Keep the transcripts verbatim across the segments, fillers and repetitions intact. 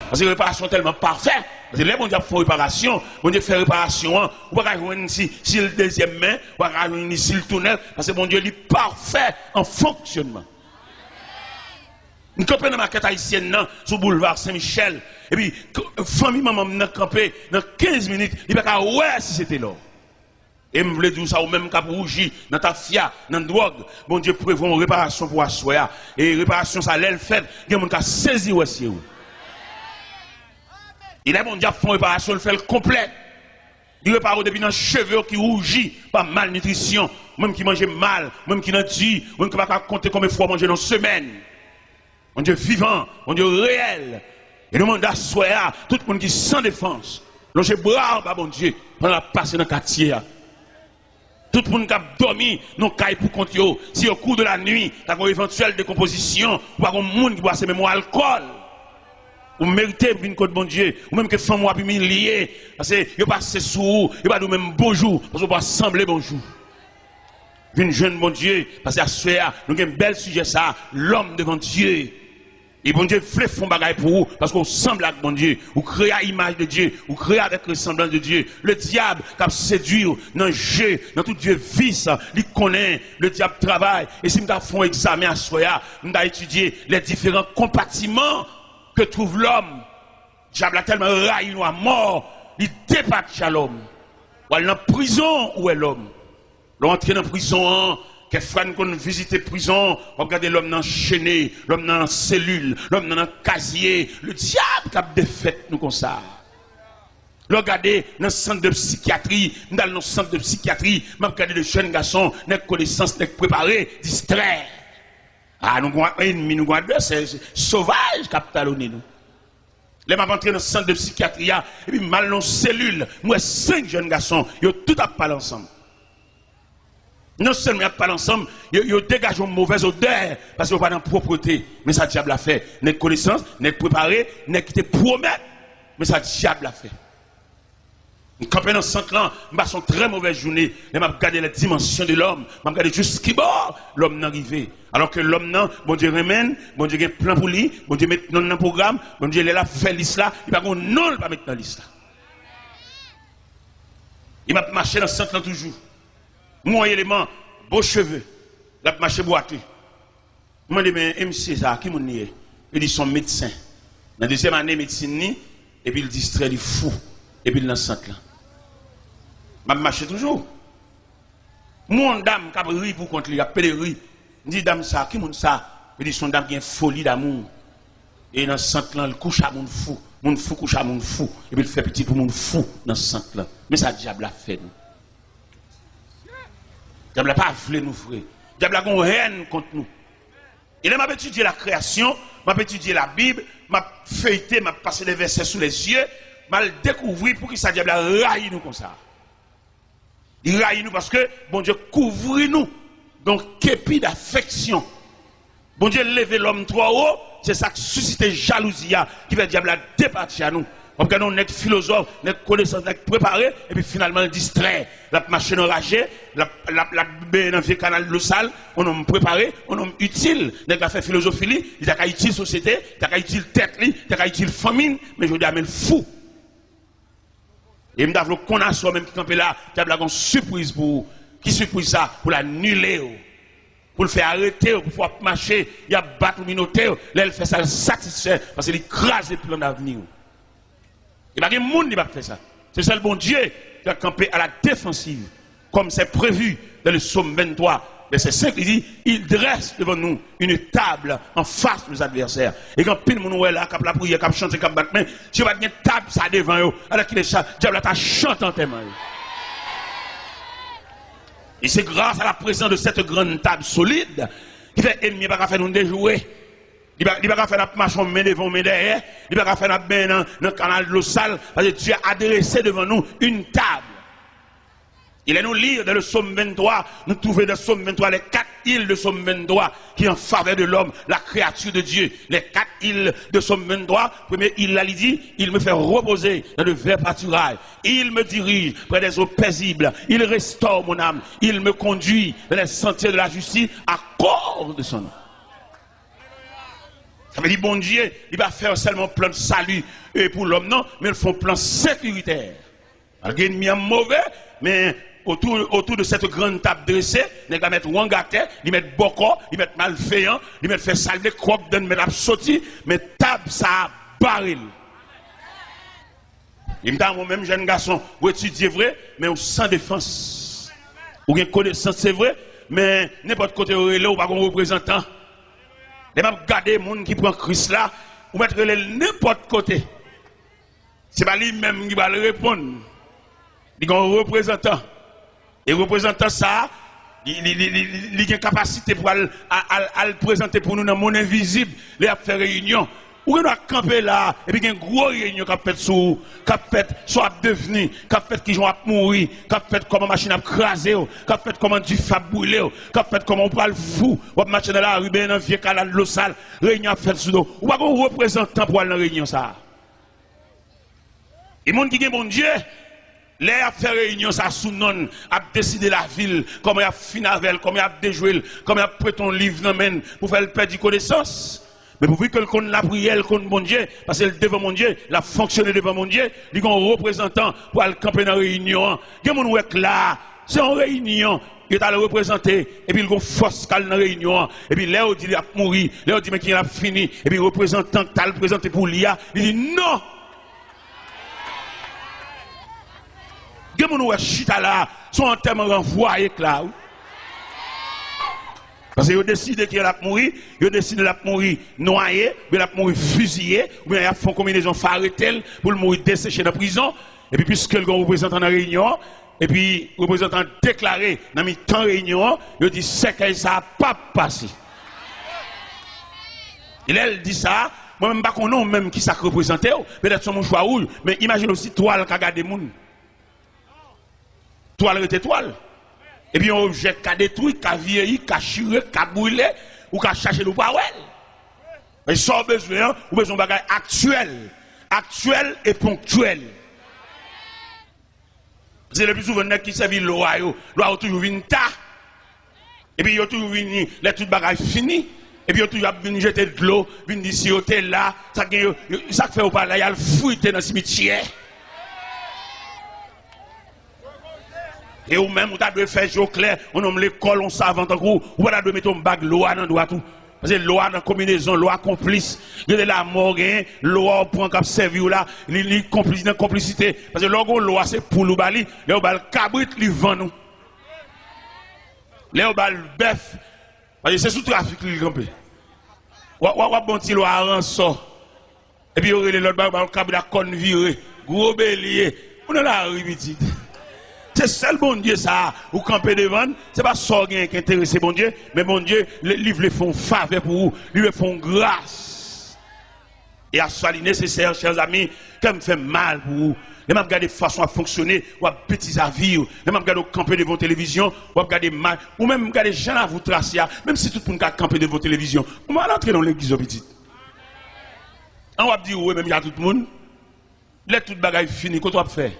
Paske reparasyon tèlman pafè. Paske lè Bondye ap fè yon reparasyon, Bondye fè reparasyon an, ou pa ka jwenn si, si l dezyèm men, ou pa ka jwenn li si l tou nèf, paske Bondye li pafè an fonksyònman. M kanpe nan makèt ayisyèn nan, sou boulva Sen Michèl, epi k-, fanmi manman m nan kanpe nan kenz minit, li pa ka wè si se te lò. E m vle di w sa, ou menm k ap wouji nan tafya, nan dwòg, Bondye prevwa yon reparasyon pou aswè a. E reparasyon sa, lè l fèt, gen moun ka sezi wè se ou. E lè Bondye ap fè yon reparasyon, l fè l konplè. Li repare w depi nan cheve w ki wouji pa malnitrisyon, ou menm ki manje mal, ou menm ki nan di, ou menm ki pa ka konte konbyen fwa w manje nan semèn. Bondye vivan, Bondye reyèl. E nou mande aswè a, tout moun ki san defans, lonje bra w ba Bondye pandan l ap pase nan katye a. Tout moun k ap dòmi nan kay pou kont yo, si au cours de la nuit, ta gen yon evantyèl dekonpozisyon, ou pa gen moun ki bwase menm yon alkòl. Ou merite vin kot Bondye, ou menm ke fanmi w ap imilye, paske yo pase sou ou, yo pa di w menm bonjou, paske w pa sanble bonjou. Vin jwenn Bondye, paske aswè a, nou gen bèl sijè sa, l'homme devant Dieu. E Bondye vle fè yon bagay pou ou, paske ou sanble ak Bondye, ou kreye a imaj de Dye, ou kreye avèk resanblans de Dye. Le dyab k ap sedui w nan je, nan tout vye vis, li konnen le dyab travay. E si m ta fè yon egzamen aswè a, m ta etidye les différents compartiments que trouve l'homme. Dyab la tèlman rayi nou a mò, li depatcha lòm. W al nan prizon, ou wè lòm. Lè w antre nan prizon an, kèk fwa n konn vizite prizon, w ap gade lòm nan chene, lòm nan selil, lòm nan, nan kazye. Le dyab k ap defèt nou konsa. Lè w gade nan sant de psikyatri, m t al nan sant de psikyatri, m ap gade de jèn gason, nèg konesans, nèg prepare, distrè. A, nou gon ènmi, nou gon advèsè sovaj k ap talonnen nou. Lè m ap antre nan sant de psikyatri a, epi m al nan yon selil, m wè senk jèn gason, yo tout ap pale ansanm. Non sèlman y ap pale ansanm, yo, yo degaje yon movèz odè, paske yo pa nan pwoprete. Men sa dyab la fè. Nèg konesans, nèg prepare, nèg ki te pwomèt. Men sa dyab la fè. M kanpe nan sant lan, m pase yon trè movèz jounen. Lè m ap gade la dimansyon de lòm, m ap gade jiskibò lòm nan rive. Alòske lòm nan, Bondye renmen l, Bondye gen plan pou li, Bondye met non l nan pwogram, Bondye lè l ap fè lis la, li pa gen yon non l pa met nan lis la. E m ap mache nan sant lan toujou. M wè yon eleman, bo cheve, l ap mache bwate. M mande, men, e misye sa, ki moun li ye? Li di, se yon medsen. Nan dezyèm ane medsin li, epi l distrè, li fou, epi l nan sant lan. M ap mache toujou. M wè yon dam k ap ri pou kont li, ap pede ri. M di, dam sa, ki moun sa? Li di, se yon dam ki gen foli damou. E nan sant lan, l kouche ak moun fou. Moun fou kouche ak moun fou. Epi l fè pitit pou moun fou nan sant lan. Men sa dyab la fè nou. Dyab la pa vle nou vre. Dyab la gen yon hèn kont nou. E lè m ap etidye la kreyasyon, m ap etidye Labib, m ap feyte, m ap pase de vèsè sou lèzye, m al dekouvri poukisa dyab la rayi nou konsa. Li rayi nou paske Bondye kouvri nou. Donk, kepi dafeksyon. Bondye leve lòm twò wo, se sa k sisite jalouzi a, ki fè dyab la depatcha nou. W ap gade yon nèg filozòf, nèg konesans, nèg prepare, epi finalman l distrè. L ap mache nan raje, l ap, l ap, l ap benyen nan vye kanal dlo sal, yon nonm prepare, yon nonm itil. Nèg la fè filozofi li, li ta ka itil sosyete, li ta ka itil tèt li, li ta ka itil fanmi l, men jodi a men l fou. E m ta vle w konn aswè menm ki kanpe la, dyab la gen yon sipriz pou ou. Ki sipriz sa? Pou l anile w. Pou l fè arete w, pou fè w ap mache, y ap bat ou, minote w. Lè l fè sa, l satisfè, paske li kraze plan davni w. E pa gen moun li p ap fè sa. Se sèl Bondye ki va kanpe à la défensive. Comme c'est prévu dans le psaume vingt-trois, verset cinq, il dit, il dresse devant nous une table en face de nos adversaires. E gen anpil moun ou wè la, k ap lapriyè, k ap chante, k ap bat men, si yo pa t gen tab sa devan yo, alèkile sa, dyab la ta chante antèman yo. Et c'est grâce à la présence de cette grande table solide qui fait ennemi pa ka fè nou dejwe. Li pa, li pa ka fè n ap mache yon men devan, yon men dèyè. Li pa ka fè n ap benyen nan, nan kanal dlo sal, paske Dye a drese devan nou une table. E lè nou li dans le psaume vingt-trois, nou twouve dans psaume vingt-trois, les quatre îles de psaume vingt-trois qui en faveur de l'homme, la créature de Dieu. Les quatre îles de psaume vingt-trois, premye il la, li di, il me fait reposer dans de verts pâturages. Il me dirige près des eaux paisibles. Il restaure mon âme. Il me conduit dans les sentiers de la justice à cause de son nom. Sa vle di Bondye, li pa fè sèlman plan sali e pou lòm, non, men l fè yon plan sekiritè. Malgre ènmi an move, men autour, autour de cette grande table dressée, nèg la mèt wang atè, li mèt bòkò, li mèt malveyan, li mèt fè sa l vle, kwòk dan l mèt ap soti, men tab sa a bare l. Li m ta renmen w menm jèn gason, ou etidye vre, men ou san defans. Ou gen konesans, se vre, men nenpòt kote yo rele w, ou pa gen reprezantan. Lè m ap gade moun ki pran Kris la, ou mèt rele l nenpòt kote. Se pa li menm ki pral reponn. Li gen yon reprezantan. E reprezantan sa a, li, li, li, li, li, li gen kapasite pou al, al, al, al prezante pou nou nan monn envizib, lè y ap fè reyinyon. Ou gen dwa kanpe la, epi gen gwo reyinyon k ap fèt sou ou, k ap fèt sa w ap devni, k ap fèt kijan w ap mouri, k ap fèt kòman machin ap kraze w, k ap fèt kòman dife ap brile w, k ap fèt kòman w pral fou, w ap mache nan lari, benyen nan vye kanal dlo sal, reyinyon ap fèt sou do. Ou pa gen yon reprezantan pou al nan reyinyon sa a. E moun ki gen Bondye, lè y ap fè reyinyon sa sou non l, ap deside lavi l, kòman y ap fin avè l, kòman y ap dejwe l, kòman y ap prete yon liv nan men l pou fè l pèdi konesans. Men pouvi ke l konn lapriyè, l konn Bondye, paske l devan Bondye, l ap fonksyone devan Bondye, li gen yon reprezantan pou al kanpe nan reyinyon an. Gen moun ou wè k la, se yon reyinyon, yo t al reprezante, epi l gon fòs k al nan reyinyon an. Epi lè yo di l ap mouri, lè yo di men kijan l ap fini, epi reprezantan k t al prezante pou li a, li di non! Gen moun ou wè chita la, se yon antèman ranvwaye k la, wi. Paske yo deside ke l ap mouri, yo deside l ap mouri nwaye, oubyen l ap mouri fiziye, oubyen y ap fè yon konbinezon fè arete l pou l mouri deseche nan prizon. Epi piske l gen yon reprezantan nan reyinyon an, epi reprezantan an deklare nan mitan reyinyon an, yo di sèkèy sa a p ap pase. E lè l di sa, mwen menm m pa konnen w menm kisa k reprezante w, petèt se yon mouchwa wouj, men imajine w si twal ka gade moun. Twal rete twal. Epi yon objè ka detwi, ka vyeyi, ka chire, ka brile, ou ka chache l, ou pa wè l. Men sa w bezwen an, ou bezwen yon bagay aktyèl. Aktyèl e ponktyèl. Se le pli souvan nèg ki sèvi lwa yo, lwa yo toujou vin ta. Epi yo toujou vini lè tout bagay fini. Epi yo toujou ap vin jete dlo, vin di si yo te la, sa k gen yo, yo, sa k fè yo pa la, y al frite nan simityè. E ou menm, ou ta dwe fè je w klè, yon nonm lekòl, yon savan tankou w, ou pa ta dwe mete yon bag lwa nan dwat ou. Paske lwa nan konbinezon, lwa konplis. Gen de lamò genyen, lwa w pran k ap sèvi w la, li, li konplis nan konplisite. Paske lè w gen yon lwa, se poul ou ba li, lè yo ba l kabrit, li vann ou. Lè yo ba l bèf, paske se sou trafik li kanpe. W ap, w ap, w ap bon ti lwa a ransò. Epi yo rele lòt ba yo, ba yo kabrit ak kòn vire, gwo belye. Ou nan lari, pitit. Se sèl Bondye sa a, ou kanpe devan l, se pa sa w genyen ki enterese Bondye, men Bondye, li, li vle fè yon favè pou ou, li vle fè yon gras. E aswè a li nesesè, chè zanmi, kè m fè m mal pou ou. Lè m ap gade fason w ap fonksyone, w ap betizavi w. Lè m ap gade w kanpe devan yon televizyon, w ap gade mal. Ou menm gade jan lavou trase a, menm si tout moun ka kanpe devan yon televizyon, ou mal antre nan yon legliz, yon pitit. An w ap di wi menm jan ak tout moun. Lè tout bagay fini, kote w ap fè?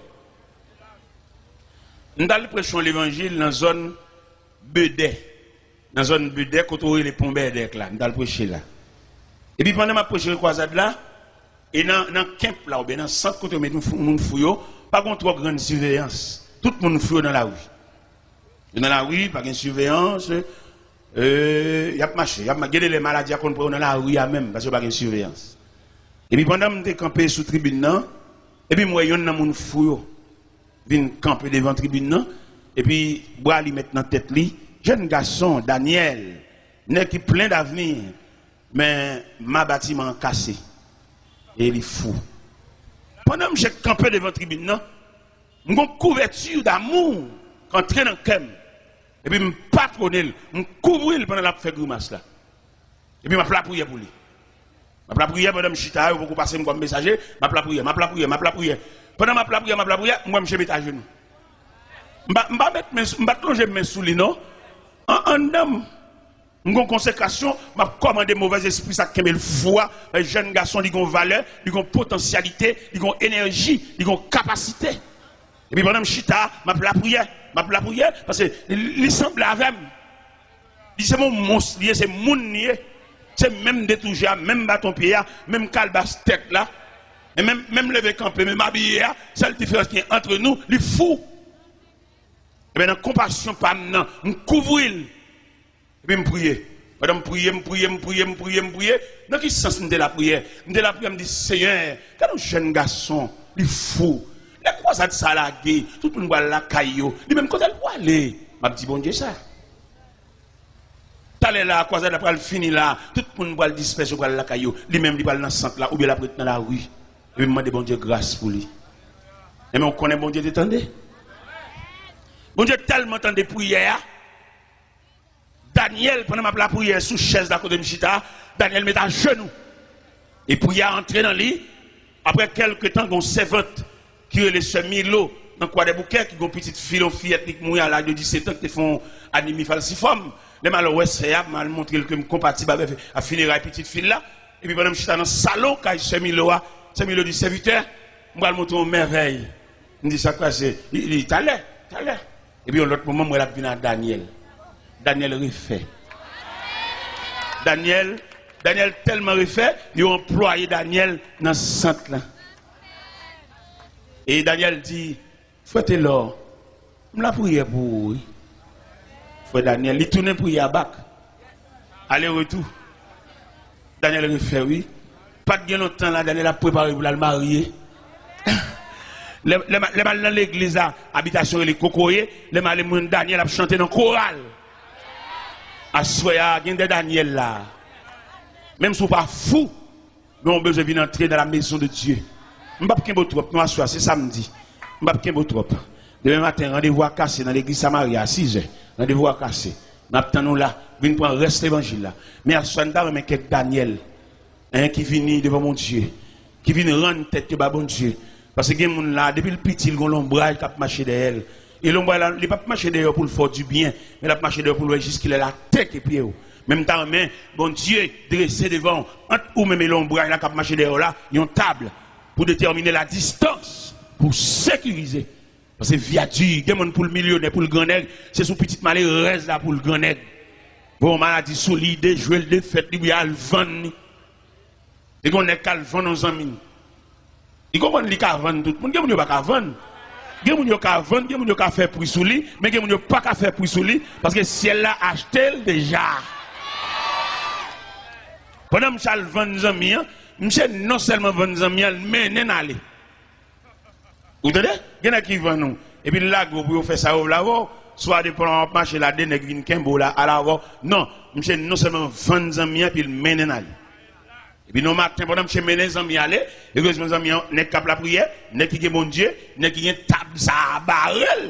M t al preche yon levanjil nan zòn Bedè. Nan zòn Bedè, kote yo rele Pon Bèdèk la. M t al preche la. Epi pandan m ap preche nan kwazad la, e nan, nan kenp la, oubyen nan sant kote yo met moun fou, moun fou yo, pa gen twò grann siveyans. Tout moun fou yo nan lari. Yo nan lari, pa gen siveyans. E, y ap mache, y ap ma-, gen de lè maladi a konn pran yo nan lari a menm, paske yo pa gen siveyans. Epi pandan m te kanpe sou tribin nan, epi m wè yonn nan moun fou yo vin kanpe devan tribin nan, epi bra li met nan tèt li, jèn gason, Danyèl, nèg ki plen davni, men ma batiman an kase, e li fou. Pandan misye kanpe devan tribin nan, m gon kouvèti damou k antre nan kè m. Epi m patwone l, m kouvri l pandan l ap fè grimas la. Epi m ap lapriyè pou li. M ap lapriyè pandan m chita, yo poko pase m kòm mesaje, m ap lapriyè, m ap lapriyè, m ap lapriyè. Pandan m ap lapriyè, m ap lapriyè, m wè misye met ajenou. M pa, m pa met men, m pa t lonje men sou li, non. An, anndan m, m gon konsekrasyon, m ap kòmande movèzespri sa k kenbe l fou a, jèn gason, li gon valè, li gon potansyalite, li gon enèji, li gon kapasite. Epi pandan m chita, m ap lapriyè, m ap lapriyè, paske li, li sanble avè m. Li se yon mons, li ye, se moun li ye. Se menm detouje a, menm baton pye a, menm kalbas tèt la, e menm, menm leve kanpe, menm abiye a, sèl diferans ki gen ant nou, li fou. Ebyen, nan konpasyon pa m nan, m kouvri l. Epi m priye. Pandan m priye, m priye, m priye, m priye, m priye. Nan ki sans m te lapriyè? M te lapriyè, m di, Senyè, gade yon jèn gason, li fou. Lè kwazad sa lage, tout moun pral lakay yo. Li menm, kote l pwale? M ap di Bondye sa. Talè la, kwazad la pral fini la, tout moun pral dispèse, yo pral lakay yo. Li menm, li pral nan sant la, oubyen l ap ret nan lari. Epi m mande Bondye gras pou li. Ebyen, ou konnen Bondye te tande? Bondye tèlman tande priyè a, Danyèl, pandan m ap lapriyè sou chèz la kote m chita, Danyèl met ajenou. E priyè a antre nan li. Apre kèlke tan, gen yon sèvant ki rele sè Milo nan Kwadèboukè, ki gen yon pitit fi l, yon fiyèt li k mouri a laj de disèt an, ki te fè yon anemi falsifòm. Lè m al wè sè a, m al montre l ke m konpatib avèk, a fineray pitit fi l la. Epi pandan m chita nan salon kay sè Milo a, sè Milo di, Sèvitè, m pral montre w yon mèvèy. M di, Sa k pase? Li di, Talè, talè. Epi yon lòt moman, m wè l ap vin a Danyèl. Danyèl refè. Danyèl, Danyèl tèlman refè, yo anplwaye Danyèl nan sant lan. E Danyèl di, Frè Telò, m lapriyè pou ou, wi. Frè Danyèl, li tounen priyè a bak. Ale retou. Danyèl refè, wi. Pa t gen lontan la, Danyèl ap prepare pou l al marye. Lè, lè, m- lè m al nan legliz la, abitasyon rele Kokoye, lè m ale, m jwenn Danyèl ap chante nan koral. Aswè a, gen de Danyèl la. Menm si w pa fou, men w bezwen vin antre dans la maison de Dieu. M p ap kenbe w twòp, non, aswè a, se samdi. M p ap kenbe w twòp. Demen maten, randevou a kase nan legliz Samaria a sizè. Randevou a kase. M ap tann ou la. Vin pran rès levanjil la. Men aswè a, n ta renmen kèk Danyèl, en, ki vini devan Bondye, ki vin rann tèt yo ba Bondye. Paske gen moun la, depi l piti, l gen yon lonbraj k ap mache dèyè l. E lonbraj la, li p ap mache dèyè w pou l fè w dibyen, men l ap mache dèyè w pou l wè jiskilè l atake pye w. Men m ta renmen Bondye drese devan w, ant ou menm e lonbraj la k ap mache dèyè w la, yon tab pou detèmine la distans, pou sekirize. Paske vi a di, gen moun pou l milyonè, pou l grannèg, se sou pitit malerèz la pou l grannèg. Voye yon maladi sou li, dejwe l, defèt li, oubyen al vann li. Te gen yon nèg k al vann yon zanmi l. Li konprann li ka vann tout moun. Gen moun yo pa ka vann. Gen moun yo ka vann, gen moun yo ka fè pri sou li, men gen moun yo pa ka fè pri sou li, paske syèl la achte l deja. Pandan misye al vann zanmi an, misye non sèlman vann zanmi an, l mennen l ale. Ou tande? Gen nèg ki vann ou, epi l lage w pou yo fè sa yo vle avè w. Swa depann w ap mache la, de nèg vin kenbe w la, al avè w. Non, misye non sèlman vann zanmi an, epi l mennen l ale. Epi nan maten, pandan misye mennen zanmi ale, erezman zanmi an, nèg k ap lapriyè, nèg ki gen Bondye, nèg ki gen tab sa a bare l.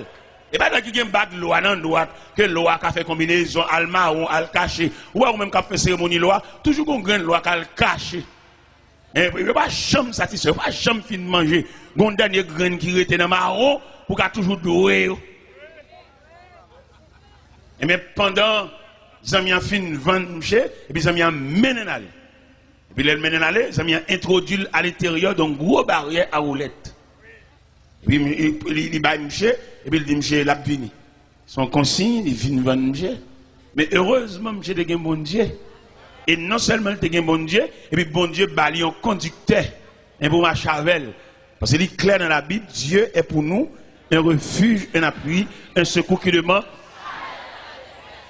E pa nèg ki gen bag lwa nan dwat, ke lwa ka fè konbinezon, al mawon, al kache. Ou wè ou menm k ap fè seremoni lwa, toujou gon grenn lwa k al kache. E, yo pa janm satisfè, yo pa janm fin manje. Gon dènye grenn ki rete nan mawon pou ka toujou dwe yo. Ebyen, pandan zanmi an fin vann misye, epi zanmi an mennen l ale. Epi lè l mennen l ale, zanmi an entwodui l alenteryè de yon gwo baryè a woulèt. Epi li, li, li bay misye, epi l di misye l ap vini. Se yon konsiy, li vin vann misye. Men erezman, misye te gen Bondye. E non sèlman li te gen Bondye, epi Bondye ba li yon kondiktè, en, pou mache avè l. Paske li klè nan Labib, Dieu est pour nous un refuge, un appui, un secours qui demeure.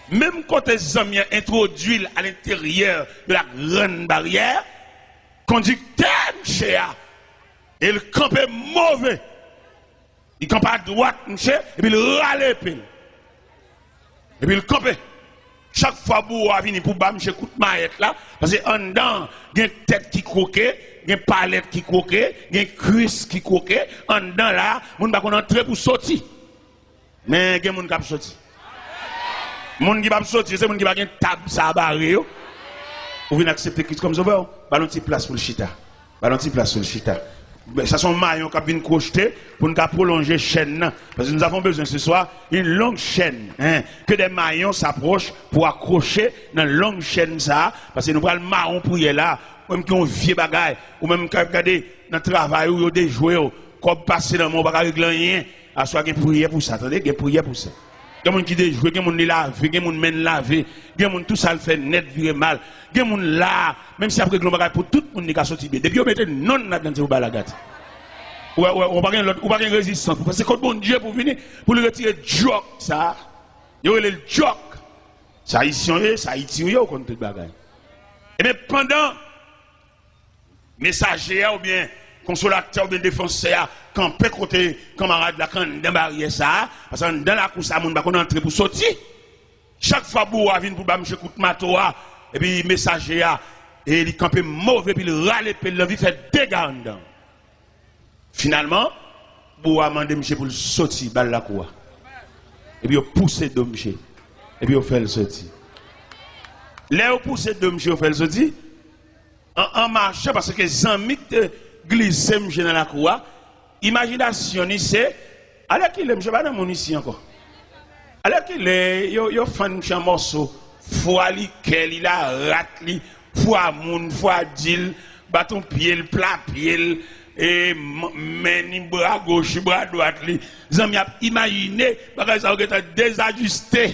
Menm kote zanmi an entwodui l à l'intérieur de la grande barrière, kondiktè misye a, e l kanpe move. Li kanpe adwat misye, epi l rale epe l. Epi l kanpe. Chak fwa bouwo a vini pou ba misye kout mayèt la, paske anndan gen tèt ki kwoke, gen palèt ki kwoke, gen kwis ki kwoke, anndan la, moun pa konn antre pou soti. Men gen moun k ap soti. Moun ki p ap soti, se moun ki pa gen tab sa a bare yo. Ou vin aksepte Kris kòm sovè w, ba l yon ti plas pou l chita. Ba l yon ti plas pou l chita. Sa se yon mayon k ap vin kwochte pou n ka pwolonje chèn nan. Parce que nous avons besoin ce soir une longue chaîne, hein, que des maillons s'approchent pour accrocher nan long chèn sa a, paske nou pral mawon priyè la. Ou menm ki yon vye bagay, ou menm k ap gade nan travay ou, yo dejwe w, kòb pase nan men w, ou pa ka regle anyen. Aswè a gen priyè pou sa, tande, gen priyè pou sa. Gen moun ki dejwe, gen moun li lave, gen moun men l lave, gen moun tou sa l fè nèt vire mal. Gen moun la, menm si ap regle yon bagay pou tout moun, li ka soti byen. Depi yo mete non l ladan l, se pou bagay la gate. Ou, ou, ou pa gen lòt, ou pa gen rezistans. Ou pase kot Bondye pou vini, pou li retire djòk sa. Yo rele l djòk. Se Ayisyen w ye, se Ayiti w ye, ou konn tout bagay. Ebyen, pandan mesaje a oubyen konsolatè oubyen defansè a kanpe kote kanmarad la, k anndan baryè sa a, paske anndan lakou sa a, moun pa konn antre pou soti. Chak fwa bouwo a vin pou ba misye kout mato a, epi mesaje a, e li kanpe move, epi li rale epe l, l anvi fè dega anndan. Finalman, bouwo a mande misye pou l soti, ba l lakou a. Epi yo pouse do misye. Epi yo fè l soti. Lè yo pouse do misye, yo fè l soti, an, an machan, paske zanmi k te glise misye nan lakou a, imajinasyon li se, alèkile, misye pa nan moun isi ankò. Alèkile, yo, yo fann misye an mòso, fwa li, kè li, larat li, fwa moun, fwa di l, baton pye l, pla pye l, e, m-, men ni, bra goch li, bra dwat li. Zanmi ap imajine bagay sa yo gentan dezajiste.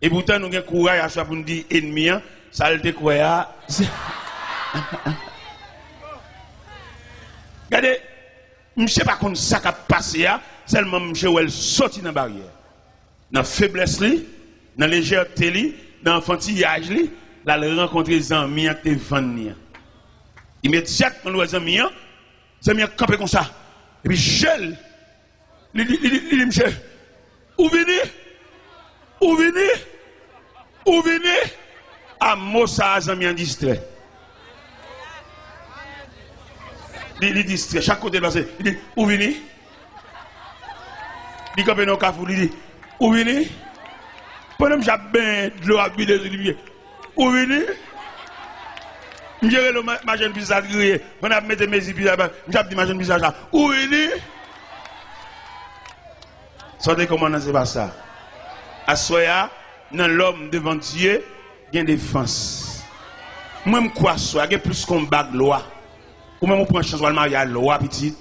Epoutan, nou gen kouraj aswè pou n di enmi an, sa l te kwè a, se gade, misye pa konn sa k ap pase a, sèlman misye wè l soti nan baryè. Nan feblès li, nan lejète li, nan anfantiyaj li, l al rankontre zanmi an k te vann li an. Imedyatman l wè zanmi an, zanmi an kanpe konsa. Epi je l, li, li, li, li, li di misye, "Ou vini? Ou vini? Ou vini?" A mo sa a, zanmi an distrè. Li, li distrè. Chak kote l pase, li di, "Ou vini?" Li kanpe nan yon kafou, li di, "Ou vini?" Pandan misye ap benyen, dlo ap vide sou li, misye, "Ou vini?" Misye rele ma-, machann pizza l kriye. Pandan ap mete mezi pizza, misye ap di machann pizza sa, "Ou vini?" Sa w te kòmandan, se pa sa. Aswè a, nan lòm devan Dye, gen defans. Mwen, m kwè aswè a, gen plis ke yon bag lwa. Ou menm, ou pran chans, w al marye a lwa, pitit.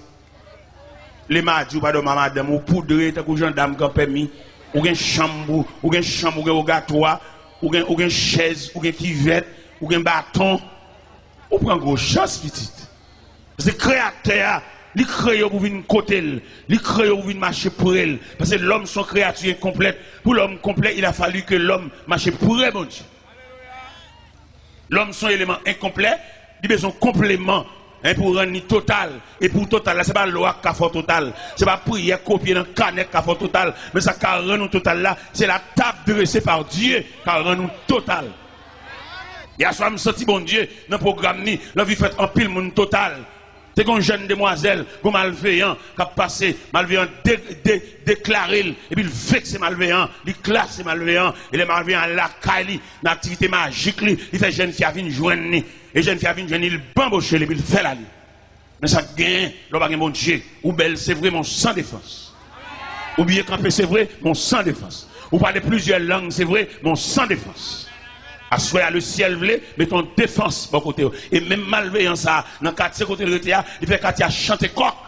Lemadi, ou pa dòmi a madanm ou, ou poudre tankou jandam k an pèmi. Ou gen chanm pou, ou gen chanm, ou gen wogatwa, ou gen, ou gen chèz, ou gen kivèt, ou gen baton. Ou pran gwo chans, pitit. Paske Kreyatè a, li kreye w pou vin kote l. Li kreye w pou vin mache pre l. Paske lòm se yon kreyati enkonplèt. Pou lòm konplè, il a fallu que l'homme mache pre Bondye. Lòm se yon eleman enkonplè, li bezwen konpleman, en, pou rann li total. E pou total la, se pa lwa k ka fè w total. Se pa priyè kopye nan kanè k ka fè w total. Men sa k ka rann ou total la, se la table dressée par Dieu k ka rann ou total. Yèswa, m santi Bondye nan pwogram ni, l anvi fè anpil moun total. Te gen yon jèn demwazèl, gen yon malveyan k ap pase, malveyan de-, de-, deklare l, epi l vekse malveyan, li klase malveyan, e lè malveyan al lakay li, nan aktivite majik li, li fè jèn fi a vin jwenn li, e jèn fi a vin jwenn li, li banboche l, epi l fè l ale. Men sa k genyen, lè w pa gen Bondye, ou bèl, se vre, men w san defans. Ou byen kanpe, se vre, men w san defans. Ou pale plizyè lang, se vre, men w san defans. Aswè a, lesyèl vle mete yon defans bò kote w. E menm malveyan sa a, nan katye kote l rete a, li fè katye a chante kòk.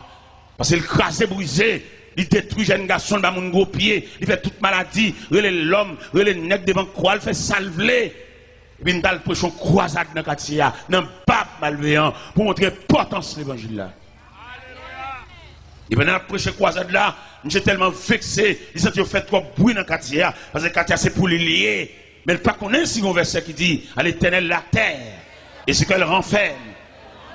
Paske l kraze brize, li detwi jèn gason, l ba moun gwo pye, li fè tout maladi, rele lòm, rele nèg devan kwa l, fè sa l vle. Epi m t al preche yon kwazad nan katye a, nan bab malveyan, pou montre enpòtans levanjil la. E pandan l ap preche kwazad la, misye tèlman vekse, li santi yo fè twòp bri nan katye a, paske katye a se pou li li ye. Men l pa konnen si gen yon vèsè ki di, "À l'Éternel la terre et ce qu'elle renferme."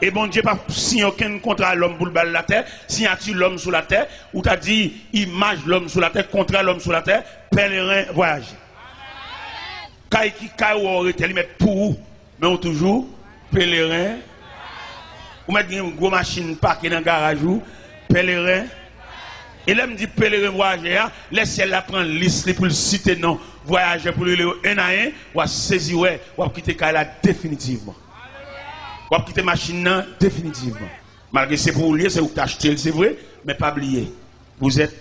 E Bondye pa siyen okenn kontra a lòm pou l ba l latè, siyati lòm sou latè, ou ta di, imaj lòm sou latè, kontra lòm sou latè, pèleren vwayaje. Kay ki kay ou wè w rete, li mèt pou ou, men ou toujou peleren. Ou mèt gen yon gwo machin pake nan garaj ou, peleren. E lè m di peleren vwayajè a, lè syèl la pran lis li pou l site non vwayajè pou l rele yo en a en, w a sezi wè, w ap kite kay la definitivman. W ap kite machin nan definitivman. Malgre se pou ou l ye, se ou k t achte l, se vre, men pa bliye, vous êtes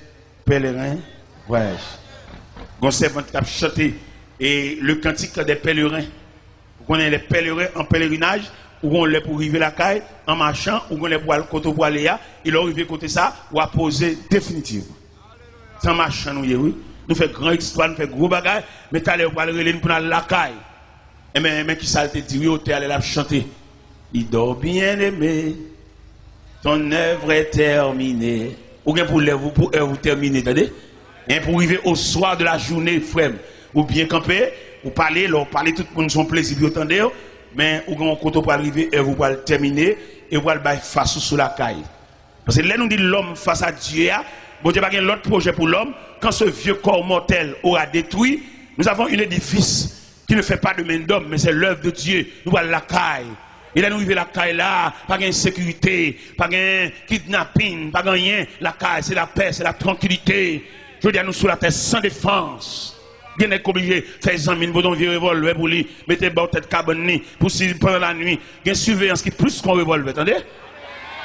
pèleren vwayaj. Gon sèvant k ap chante, e, le cantique des pèlerins. Ou konnen lè pèleren an pèlerinaj, ou gon lè pou rive lakay, an machan, ou gon lè pou al kote ou pou ale a, e lè w rive kote sa, w a poze definitivman. Se an machan nou ye, wi. Nou fè gran ekspwa, nou fè gwo bagay, men talè yo pral rele n pou n al lakay. Enben, men kisa l te di, wi, otè a lè l ap chante. Li di w, Bien-aimé, ton œuvre est terminée. Ou gen pou lèv ou, pou èv ou tèmine, tande? Gen pou rive au soir de la journée, frè m. Ou byen kanpe, ou pale, lè w pale, tout moun se yon plezi pou yo tande w, men ou gen yon kote w pral rive, èv ou pral tèmine, e ou pral bay fas ou sou lakay. Paske lè nou di l'homme face à Dieu a, Bondye pa gen lòt pwojè pou lòm. Quand ce vieux corps mortel aura détruit, nous avons un édifice qui ne fait pas de main d'homme, mais c'est l'œuvre de Dieu. Nou pral lakay. E lè nou rive lakay la, pa gen ensekirite, pa gen kidnapin, pa gen anyen. Lakay, se lapè, se la trankilite. Jodi a, nou sou latè san defans. Gen nèg k oblije fè zanmi l pote yon vye revòlvè pou li, mete bò tèt kabann li, pou si pandan lanwi, gen siveyans ki plis ke yon revòlvè, tande?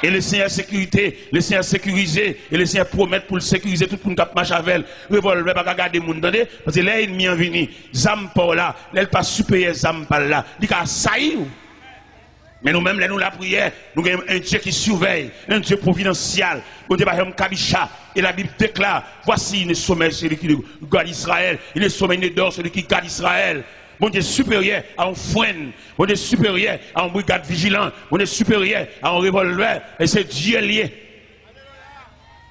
E Lesenyè sekirite, Lesenyè sekirize, e Lesenyè pwomèt pou l sekirize tout moun k ap mache avè l. Revòlvè pa ka gade moun, tande? Paske lè ènmi an vini, zam pa w la, lè l pa siperyè zam pa l la, li ka asayi w. Men nou menm, lè nou lapriyè, nou gen un Dieu qui surveille, un Dieu providentiel. Bondye pa janm kabicha. Et la Bible déclare, Voici, il ne sommeille celui qui garde Israël, il ne sommeille ni dort celui qui garde Israël. Bondye siperyè a yon frenn. Bondye siperyè a yon brigad vijilan. Bondye siperyè a yon revòlvè. E se Dye l ye.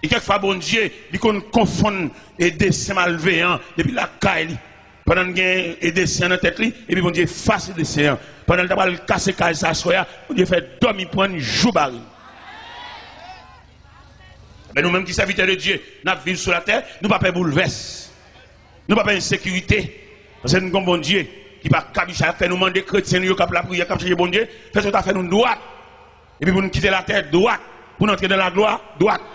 E kèkfwa Bondye, li konn konfonn e desen malveyan depi lakay li. Pandan l gen e desen an nan tèt li, epi Bondye efase desen an. Pandan l ta pral kase kay sa aswè a, Bondye fè dòmi pran l, jou bare l. Men nou menm ki sèvitè de Dye, n ap viv sou latè, nou pa pè boulvès. Nou pa pè ensekirite. Paske nou gen yon Bondye ki pa kabicha, fè nou mande kretyen nou yo k ap lapriyè, k ap chèche Bondye, fè tout afè nou dwat. Epi pou n kite latè dwat, pou n antre nan laglwa dwat.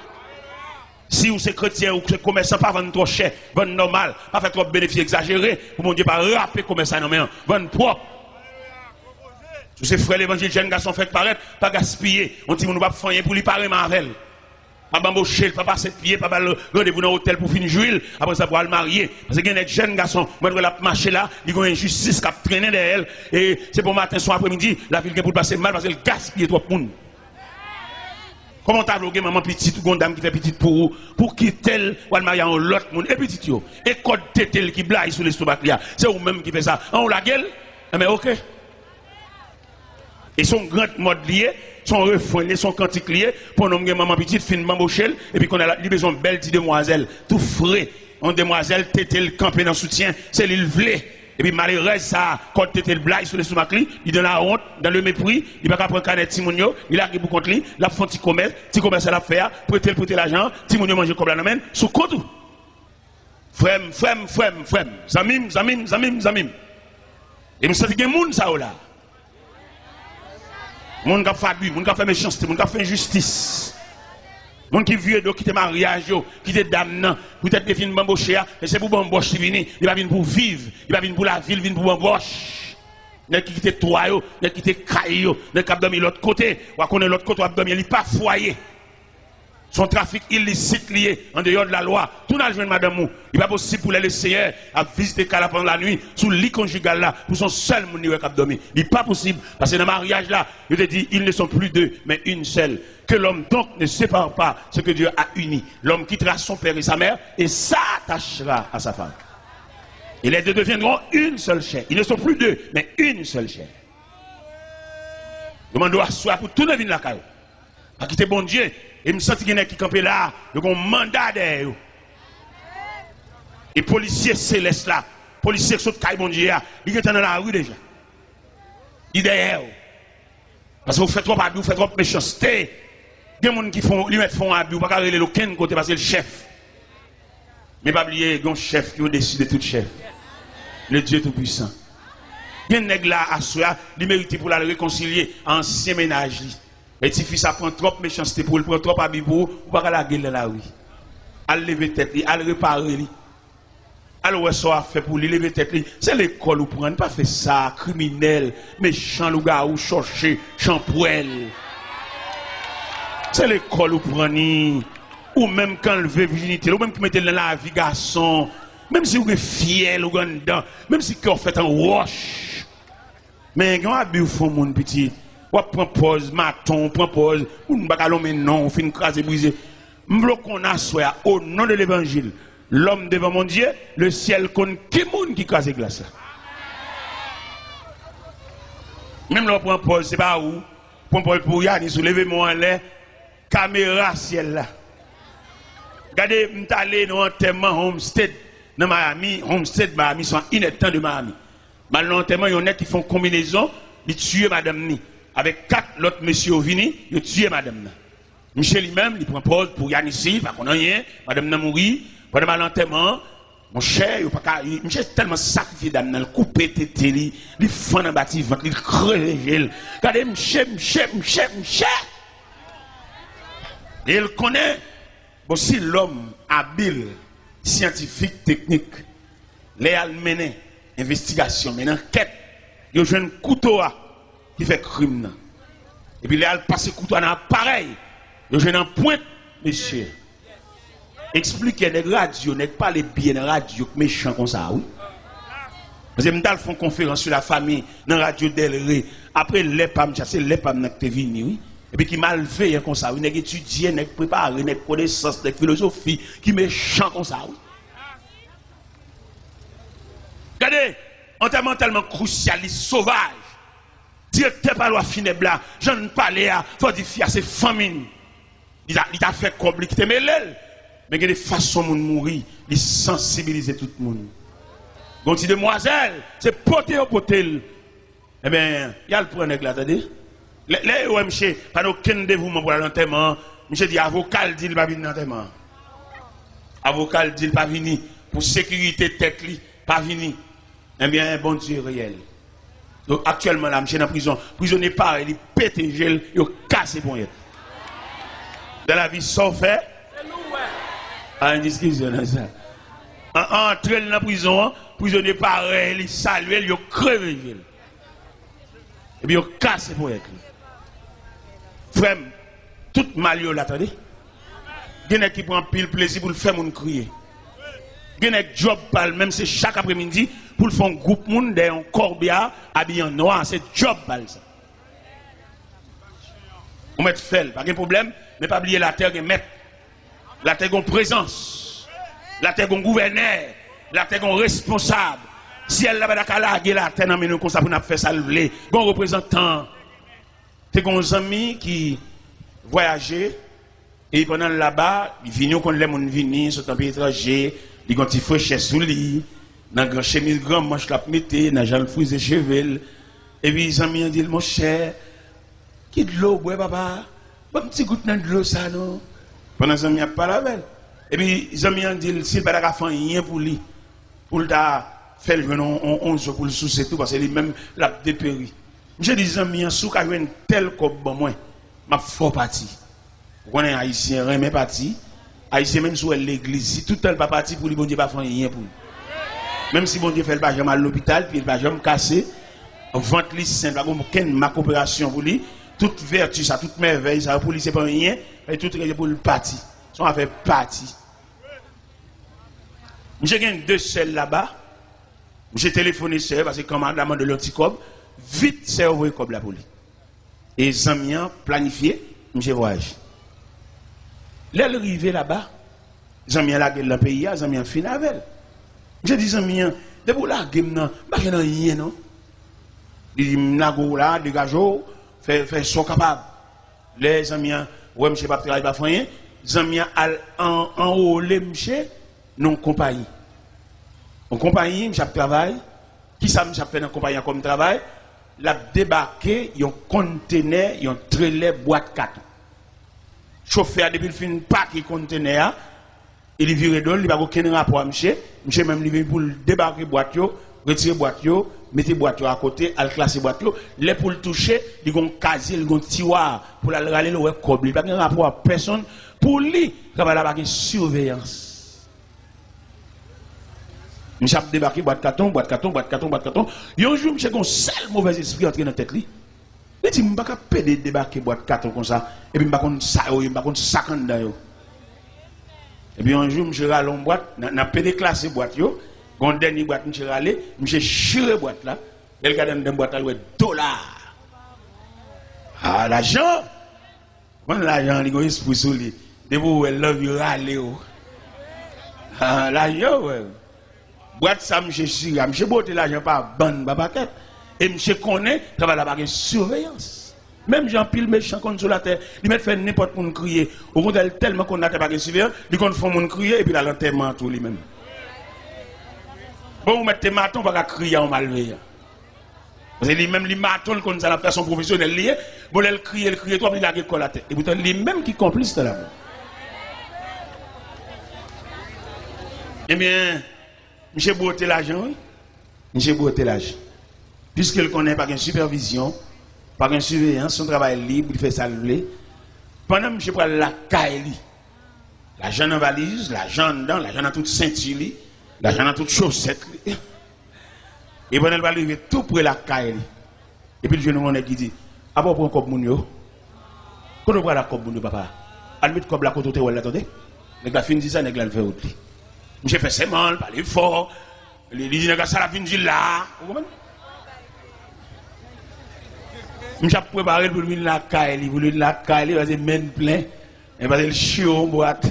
Si ou se kretyen, ou se komèsan, pa vann twò chè, vann nòmal, pa fè twòp benefis egzajere, pou Bondye pa rape komès la nan men an. Vann pwòp. Si ou se frè levanjil, jèn gason fèk parèt, pa gaspiye. Yon timoun ou p ap fè anyen pou li, pa renmen avè l. Pa banboche l, pa pase pye, pa ba l randevou nan otèl pou fin jwi l, apre sa pou al marye. Paske gen nèg jèn gason, mwen wè l ap mache la, li gen yon enjistis k ap trennen dèyè l, e se bon maten, swa apremidi, lavi l gen pou l pase mal paske l gaspiye twòp moun. Kòman w ta vle w gen manman pitit, ou gen yon dam ki fè pitit pou ou, pou w kite l, w al marye a yon lòt moun, e pitit yo, e kòd tete l ki blayi sou lestomak li a, se ou menm ki fè sa, an ou lage l, enben oke. E se yon grand mòd li ye, se yon refren li ye, se yon kantik li ye, pou yon nonm gen manman pitit, fin banboche l, epi kounye a li bezwen yon bèl ti demwazèl, tou fre, yon demwazèl tete l kanpe nan soutyen, se li l vle. Epi malerèz sa a, kòd tete l blayi sou lestomak li, li dans la honte, dans le mépris, li pa ka pran kanè timoun yo, li lage pou kont li, l ap fè yon ti komès, ti komès sa l ap fè a, prete l prete lajan an, timoun yo manje kòb la nan men l, sou kont ou. Frè m, frè m, frè m, frè m, zanmi m, zanmi m, zanmi m, zanmi m. E m santi gen moun sa yo la. Moun k ap fè abi, moun k ap fè mechanste, moun k ap fè enjistis. Moun ki vire do kite maryaj yo, kite dam nan, poutèt li fin banboche a, men se pou banbòch li vini, li pa vin pou viv, li pa vin pou lavi, li vin pou banbòch. Nèg ki kite twa yo, nèg ki kite kay yo, nèg k ap dòmi lòt kote, w a konnen lòt kote w ap dòmi, li pa fwaye. Se yon trafik ilisit li ye, andeyò de la lwa. Tounen al jwenn madanm ou. Li pa posib pou lè Lesenyè ap vizite kay la pandan lanwi, sou li konjigal la, pou se yon sèl moun li wè k ap dòmi. Li pa posib, paske nan maryaj la, yo te di, ils ne sont plus deux, mais une seule. Que l'homme donc ne sépare pas ce que Dieu a uni. L'homme quittera son père et sa mère et s'attachera à sa femme. Et les deux deviendront une seule chair. Ils ne sont plus deux, mais une seule chair. Yo mande w aswè a pou tounen vin lakay ou. Pa kite Bondye. E m santi gen nèg ki kanpe la, yo gen yon manda dèyè yo. E polisye selès la, polisye k sot kay Bondye a, li gentan nan lari deja. Li dèyè w. Paske ou fè twòp abi, ou fè twòp mechanste. Gen moun ki fè, li mèt fè yon abi, ou pa ka rele l okenn kote paske l chèf. Men pa bliye, gen yon chèf ki odesi de tout chèf. Le Dieu Tout-Puissant. Gen nèg la aswè a, li merite pou l al rekonsilye a ansyen mennaj li. E tifi sa pran twòp mechanste pou ou, li pran twòp abi pou ou, ou pa ka lage l nan lari. Al leve tèt li, al repare li. Al wè sa w ap fè pou li, leve tèt li. Se lekòl ou pran, pa fè sa, kriminèl, mechan, lougawou, chòche, chanpwèl. Se lekòl ou pran ni. Ou menm k anlve vijinite l, ou menm ki mete l nan lavi gason. Menm si ou gen fyèl ou gen anndan, menm si kè w fèt an wòch. Men gen yon abi w fè yon moun pitit. W ap pran pòz maton, w pran pòz moun pa ka lonmen non, w fin kraze brize. M vle w konn aswè a, o non de levanjil, Lòm devan Bondye, lesyèl konn ki moun ki kraze glas la. Menm lè w pran pòz, se pa ou. Pran pòz pou Yanis, ou leve men w anlè, kamera syèl la. Gade, m t ale nan antèman Homestead nan Miami, Homestead Miami, se a inèdtan de Miami. M al nan antèman yon nèg ki fè yon konbinezon, li tiye madanm ni. Avèk kat lòt mesye yo vini, yo tiye madanm nan. Misye li menm, li pran pòz pou Yanis, li pa konn anyen, madanm nan mouri, pandan m al antèman an, monchè, yo pa ka, misye tèlman sakrifye dam nan, l koupe tete li, li fann anba ti vant li, l kreve je l. Gade misye, misye, misye, misye! E l konnen, bon, si lòm abil, syantifik, teknik, lè y al mennen envestigasyon, mennen ankèt, yo jwenn kouto a ki fè krim nan. Epi lè y al pase kouto a nan aparèy, yo jwenn anpwent mesye. Eksplike nèg radyo, nèg pale byen nan radyo k mechan konsa, wi. Paske m t al fè yon konferans sou lafami nan radyo Del Rey. Apre lè pa m, sa se lè pa m nan ki te vini, wi. Epi ki malveyan konsa, wi. Nèg etidye, nèg prepare, nèg konesans, nèg filozofi, ki mechan konsa, wi. Gade, antèman tèlman krisyal, li sovaj. Direktè pa lwa finèb la, jan n pale a, fò di fi a se fanmi n. Li ta, li ta fè kòb, li kite mele l. Men gen de fason moun mouri, li sansibilize tout moun. Gon ti demwazèl, se pote yo pote l. Ebyen, y al pran nèg la, tande. Lè, lè yo wè misye pa gen okenn devouman pou l al antèman an, misye di avoka l di l pa vin nan antèman an. Avoka l di l pa vini pou sekirite tèt li, pa vini. Ebyen, Bondye reyèl. Donk, aktyèlman la, misye nan prizon. Prizonye parèy li pete je l, yo kase ponyèt. Dan lavi, sa w fè? Pa gen diskisyon nan sa. An, an antre l nan prizon an, prizonye parèy li salye l, yo kreve je l. Epi yo kase ponyèt li. Frè m, tout mal yo la, tande. Gen nèg ki pran anpil plezi pou l fè moun kriye. Gen nèg djòb pa l menm se chak apremidi pou l fè yon gwoup moun dèyè yon kòbya abiye an nwa, se djòb pa l sa. Ou mèt fè l, pa gen pwoblèm, men pa bliye latè gen mèt. Latè gon prezans. Latè gon gouvènè. Latè gon responsab. Syèl la pa ta ka lage latè nan men nou konsa pou n ap fè sa l vle. Gon reprezantan. Te gon zanmi ki vwayaje, e pandan l laba, li vini, ou konn lè moun vini, sot nan peyi etranje, li gon ti frechè sou li, nan gran chemiz gran manch l ap mete, nan jan l frize cheve l. Epi zanmi an di l, monchè, ki dlo w bwè, papa? Ban m ti gout nan dlo sa non. Pandan zanmi an ap pale avè l. Epi zanmi an di l si l pa ta ka fè anyen pou li, pou l ta fè l jwenn on, on, on zo pou l souse tou, paske li menm l ap deperi. Misye di zanmi an, si w ka jwenn tèl kòb ban mwen, m ap fè w pati. Ou konnen ayisyen renmen pati. Ayisyen menm si w wè l legliz, si tout tan l pa pati pou li, Bondye pa fè anyen pou li. Menm si Bondye fè l pa janm al lopital, pye l pa janm kase, vant li sen, pa gen okenn mak operasyon pou li, tout vèti sa, tout mèvèy sa yo pou li se pa anyen, e tout rete pou l pati. Se yon afè pati. Misye gen de sè l laba, misye telefone sè yo, paske kanmarad la mande l yon ti kòb, vit sè yo voye kòb la pou li. E zanmi an planifye, misye vwayaje. Lè l rive laba, zanmi an lage l nan peyi a, zanmi an fin avè l. Misye di zanmi an, depi w lage m nan, m pa jwenn anyen non. Li di, m lage w la, degaje w, fè, fè sa w kapab. Lè zanmi an wè misye p ap travay, pa fè anyen, zanmi an al an, anwole misye nan yon konpayi. Yon konpayi, misye ap travay. Kisa misye ap fè nan konpayi an kòm travay? L ap debake yon kontenè, yon trelè bwat katon. Chofè a, depi l fin pake kontenè a, e li vire do l, li pa gen okenn rapò a misye. Misye menm, li vin pou l debake bwat yo, retire bwat yo, mete bwat yo akote, al klase bwat yo. Lè pou l touche, li gen yon kazye, li gen yon tiwa pou l al rale, l wè kòb li. Li pa gen rapò a pèsonn. Pou li, travay la pa gen siveyans. Misye ap debake bwat katon, bwat katon, bwat katon, bwat katon. Yon jou, misye gen yon sèl movèzespri antre nan tèt li. Li di, m pa ka pede debake bwat katon konsa, epi m pa konn sa yo ye, m pa konn sa k anndan yo. Epi yon jou, misye rale yon bwat, nan, nan pede klase bwat yo, gen yon dènye bwat misye rale, misye chire bwat la, lè l gade anndan bwat la, l wè dola. A, lajan! Konn lajan an, li gen yon espri sou li. Depi w wè l, l anvi rale w. Ah, lajan, wè. Bwat sa misye chire a, misye bwote lajan pa bann, pa pakèt. E misye konnen travay la pa gen siveyans. Menm jan anpil mechan konn sou latè, li mèt fè nenpòt moun kriye. Okontrè, li tèlman konn latè pa gen siveyans, li konn fè yon moun kriye epi l al antèman an tou li menm. Bon, ou mèt te maton, ou pa ka kriye a yon malveyan. Paske li menm, li maton, li konn sa l ap fè, se yon pwofesyonèl li ye. Bon, lè l kriye, l kriye twòp, li lage kò l atè. Epoutan, li menm ki konplis nan lajan. Ebyen, misye bwote lajan, wi. Misye bwote lajan. Piske l konnen pa gen sipèvizyon, pa gen siveyans, se yon travay lib, li fè sa l vle. Pandan misye pral lakay li, lajan nan valiz, lajan anndan, lajan nan tout senti li, lajan nan tout chosèt li. E pandan l pral rive tou pre lakay li, epi l jwenn yon nèg ki di, "Apa w pran kòb moun yo? Kote w pral ak kòb moun yo, papa? Al met kòb la kote w te wè l la, tande." Nèg la fin di sa, nèg la al fè wout li. Misye fè sèman, l pale fò. Li, li di nèg la sa l ap vin di l la. Ou konprann? Misye ap prepare l pou l vin lakay li, pou l vin lakay li, paske men l plen. Men paske l cho yon bwat.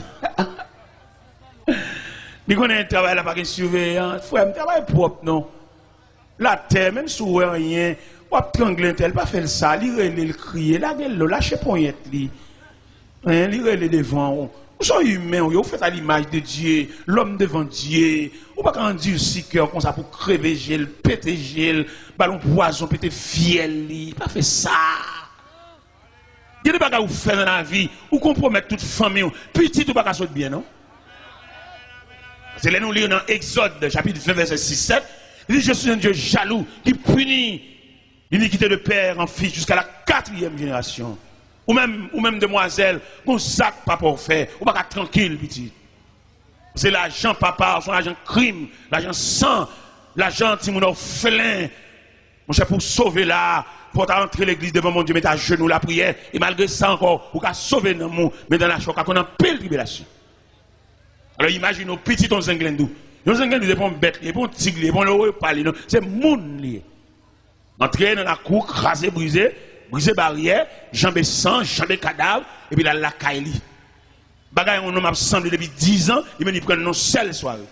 Li konnen travay la pa gen siveyans. Frè m, travay pwòp non. Latè, menm si w wè anyen, w ap trangle entèl, pa fè l sa. Li rele, l kriye, lage l lo, lache ponyèt li. Hein, li rele devan w. Ou se yon imen, ou ye, ou fèt a limaj de Dye, lòm devan Dye. Ou pa ka andisi kè w konsa pou kreve je l, pete je l, ba l yon pwazon, pete fyèl li. Pa fè sa. Gen de bagay ou fè nan lavi, ou konpwomèt tout fanmi w. Pitit ou pa ka sot byen, non. Se lè nou li nan Egzòd, chapit ven, vèsè sis, sèt, li di, "Je suis un Dieu jaloux, qui punit l'iniquité de père en fils jusqu'à la quatrième génération." Ou menm, ou menm demwazèl, gon zak papa w fè, ou pa ka trankil, pitit. Se lajan papa, se yon lajan krim, lajan san, lajan timoun òfelen. Monchè, pou w sove la, fò w ta antre legliz devan Bondye, mete ajenou lapriyè. E malgre sa ankò, ou ka sove nanm ou, men dan lachè w ka konn anpil tribilasyon. Alò, imajine w pitit yon zenglendou. Yon zenglendou, se pa yon bèt li ye, se pa yon tig li ye, se pa yon leopa li ye, non. Se moun li ye. Antre nan lakou, kraze, brize, brize baryè, janbe san, janbe kadav, epi l al lakay li. Bagay yon nonm ap sanble depi diz an, li menm li pran l nan sèl sware.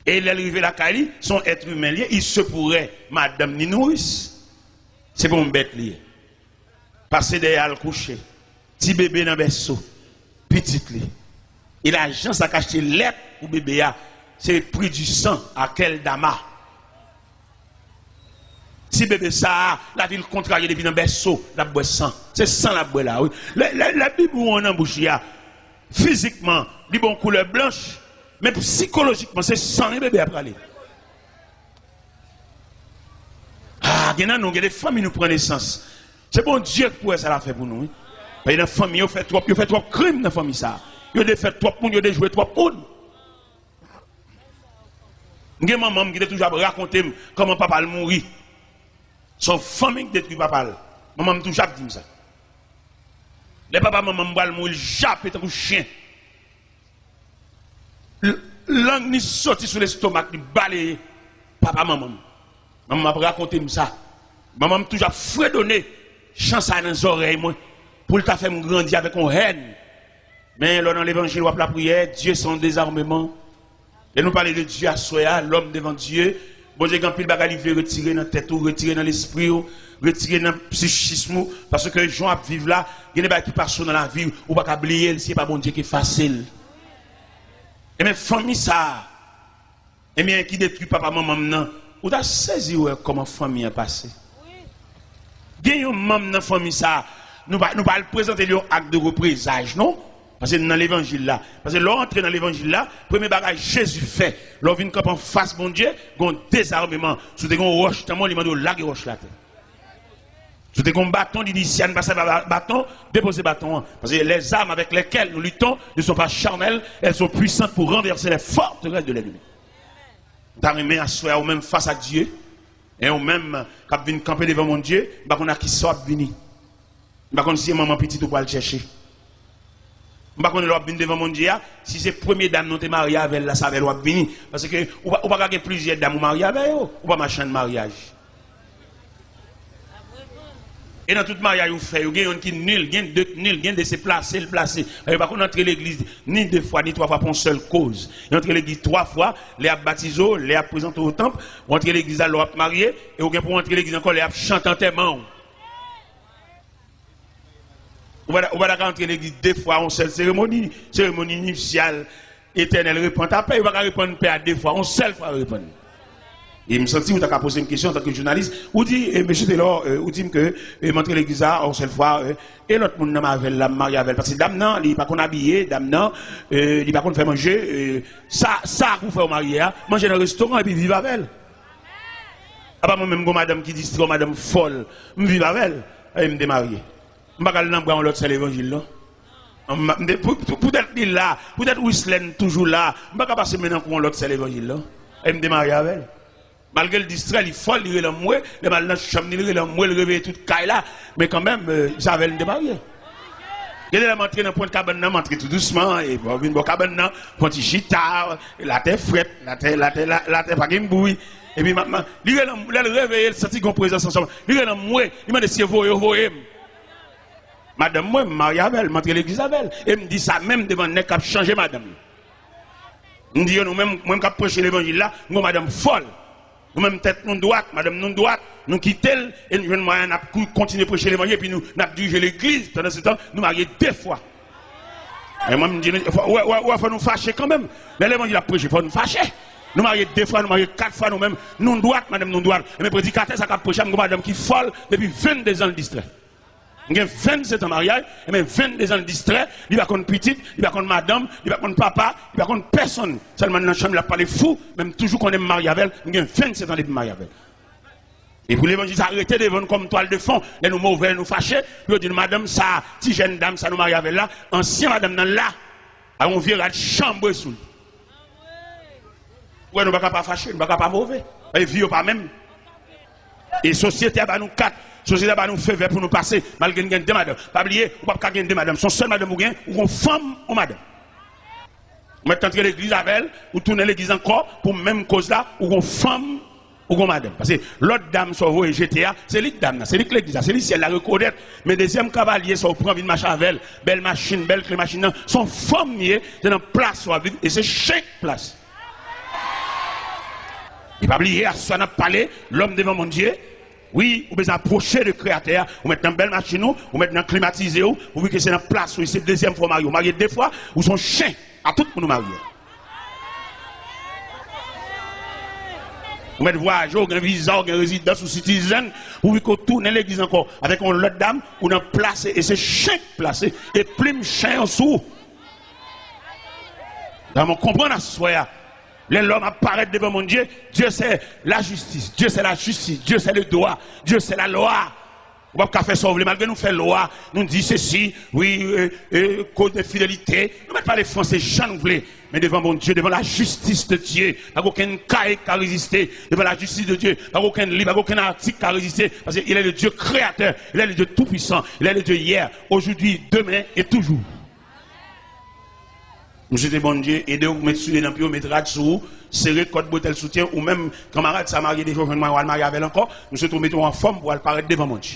E lè l rive lakay li, se yon èt imen li ye, il se pourrait madanm ni nouris. Se pa yon bèt li ye. Pase dèyè al kouche. Ti bebe nan bèso. Pitit li. E lajan sa k achte lèt pou bebe a, se pri di san, akèldama. Ti bebe sa a, lavi l kontrarye depi nan bèso, l ap bwè san. Se san l ap bwè la, wi. Lè, lè, lè bibwon an nan bouch li a, fizikman, li bon koulè blanch, men sikolojikman, se san wi bebe a prale. Ah, gen nan nou, gen de fanmi nou pran nesans. Se Bondye ki pou wè sa l ap fè pou nou, wi. Paske nan fanmi, yo fè twòp, yo fè twòp krim nan fanmi sa. Yo defèt twòp moun, yo dejwe twòp moun. M gen manman m ki te toujou ap rakonte m kòman papa l mouri. Se yon fanmi ki detwi papa l. Manman m toujou ap di m sa. Lè papa manman m pral mouri, l jape tankou chen. L-, lang ni soti sou lestomak li, baleye papa manman m. Manman m ap rakonte m sa. Manman m toujou ap fredone chan sa nan zòrèy mwen pou l ta fè m grandi avèk yon hèn. Men lè w nan levanjil, w ap lapriyè, Dye se yon dezarmeman. Lè nou pale de Dye aswè a, lòm devan Dye, Bondye gen anpil bagay li vle retire nan tèt ou, retire nan lespri w, retire nan psichis ou, paske jan w ap viv la, gen de bagay ki pase w nan lavi w, ou pa ka bliye l, si se pa Bondye ki efase l. Ebyen, fanmi sa a, ebyen, ki detwi papa manman m nan, ou ta sezi wè kòman fanmi an pase. Gen yon manm nan fanmi sa, nou pa, nou pa al prezante li yon ak de reprezaj, non. Paske n nan levanjil la. Paske lè w antre nan levanjil la, premye bagay Jezi fè, lè w vin kanpe anfas Bondye, gen yon dezameman. Si w te gen yon wòch nan men w, li mande w lage wòch la atè. Si w te gen yon baton, li di, "Si a n pa sèvi a ba-, baton, depoze baton an." Paske les armes avec lesquelles nous luttons ne sont pas charnelles, elles sont puissantes pour renverser les forteresses de l'ennemi. M ta renmen aswè a, ou menm fas a Dye, e ou menm k ap vin kanpe devan Bondye, m pa konn ak kisa w ap vini. M pa konn si se manman pitit ou pral chèche. M pa konn lè w ap vin devan Bondye a, si se premye dam nan w te marye avè l la, se avè l w ap vini. Paske ou pa, ou pa ka gen plizyè dam ou marye avè yo, ou pa machann maryaj. E nan tout maryaj ou fè yo, gen yonn ki nil, gen de k nil, gen de se plase l plase. Yo pa konn antre legliz ni de fwa, ni twa fwa pou yon sèl koz. Yo antre legliz twa fwa, lè y ap batize w, lè y ap prezante w o tanp, ou antre legliz la lè w ap marye, e ou gen pou w antre legliz ankò lè y ap chante antèman w. Ou pa ta, ou pa ta ka antre legliz de fwa, yon sèl seremoni, seremoni nipsyal, etènèl, repann. Apre, yo pa ka repann pè a de fwa, yon sèl fwa yo repann. E m santi ou ta ka poze m kesyon antanke jounalis. Ou di, e, mesye Telor, e, ou di m ke, e, m antre legliz la, yon sèl fwa, e, e lòt moun nan m avè l la, m marye avè l. Paske dam nan, li pa konn abiye, dam nan, e, li pa konn fè manje, e, sa, sa pou fè w marye a, manje nan restoran epi viv avè l. Apa mwen menm, gon madanm ki distrè, yon madanm fòl, m viv avè l, e m te marye. M pa ka al nan bra yon lòt sè levanjil, non. M, m, pou, pou, poutèt li la, poutèt Wislèn toujou la, m pa ka pase men nan kou yon lòt sè levanjil, non. E m te marye avè l. Malgre l distrè, li fòl, li rele anmwe, lè m al nan chanm li, li rele anmwe, li reveye tout kay la. Men kanmenm, e, se avè l m te marye. Gen de lè m antre nan pwent kabann nan, m antre tou dousman, e bon, vin bò kabann nan, fè yon ti chita, latè frèt, latè, latè, la, latè pa gen bri. Epi m ap, m ap, li rele m, lè l reveye, l santi gon prezans ansanm. Li rele m, mwe, li mande si yo voye yo voye m. Madanm mwen, m marye avè l, m antre legliz avè l. E m di sa menm devan nèg k ap chanje madanm yo. M di yo, nou menm, mwen m k ap preche levanjil la, m gon madanm fòl. Nou menm tèt nou dwat, madanm nou dwat, nou kite l, e nou jwenn mwayen n ap kou-, kontinye preche levanjil, epi nou, n ap dirije legliz, pandan se tan, nou marye de fwa. E mwen, m di, nou, fò, wè, wè, wè, fò nou fache kanmenm. Lè levanjil ap preche, fò nou fache. Nou marye de fwa, nou marye kat fwa, nou menm, nou dwat, madanm nou dwat. Ebyen, predikatè sa k ap preche a, m gon madanm ki fòl depi venndezan l distrè. M gen vennsetan maryaj, ebyen, venndezan l distrè, li pa konn pitit, li pa konn madanm, li pa konn papa, li pa konn pèsonn. Sèlman nan chanm li ap pale fou, men m toujou konnen m marye avè l, m gen vennsetan depi m marye avè l. Epi levanjil sa rete devan nou kòm twal de fon. Lè nou move, lè nou fache, pou yo di nou, madanm sa, ti jèn dam sa nou marye avè l la, ansyen madanm nan la, ak yon vye rad chanbre sou li. Ou wè, nou pa ka pa fache, nou pa ka pa move. E vi yo pa menm. E sosyete a ba nou kat, sosyete a ba nou fevè pou nou pase, malgre n gen de madanm. Pa bliye, ou p ap ka gen de madanm. Se yon sèl madanm ou gen, ou gon fanm, yon madanm. Ou mèt antre legliz avè l, ou tounen legliz ankò pou menm koz la, ou gon fanm, ou gon madanm. Paske lòt dam sa w voye jete a, se li k dam nan, se li k legliz la, se li syèl la rekonèt. Men dezyèm kavalye sa w pran vin mache avè l, bèl machin, bèl kle machin nan, se yon fanm li ye, se nan plas w ap viv, e se chen k plas. E pa bliye, aswè n ap pale, lòm devan Bondye. Wi, ou bezwen apwoche de Kreyatè a. Ou mèt nan bèl machin ou, ou mèt nan klimatize ou, ou vin ke se nan plas ou, e se dezyèm fwa w marye. Ou marye de fwa, ou se yon chen a tout moun ou marye. Ou mèt vwayaje, ou gen viza, ou gen rezidans, ou citizen, ou vin ke w tounen legliz ankò, avèk yon lòt dam, ou nan plas, e se chen k plas, e plim chen an sou ou. Dam, ou konprann aswè a. Lè lòm ap parèt devan Bondye, Dieu c'est la justice, Dieu c'est la justice, Dieu c'est le droit, Dieu c'est la loi. Ou p ap ka fè sa w vle, malgre nou fè lwa, nou di sesi, wi, e, e, code de fidélité. Nou mèt pale franse jan nou vle, men devan Bondye, devan la justice de Dieu, pa gen okenn kay k ka reziste, devan la justice de Dieu, pa gen okenn liv, pa gen okenn atik k ka reziste, paske il est le Dieu créateur, il est le Dieu tout-puissant, il est le Dieu hier, aujourd'hui, demain et toujours. M swete Bondye ede w, met soulye nan pye w, met rad sou ou, sere kòd bretèl soutyen ou. Menm kanmarad sa marye deja, w jwenn mwayen w al marye avè l ankò. M swete w mete w anfòm pou w al parèt devan Bondye.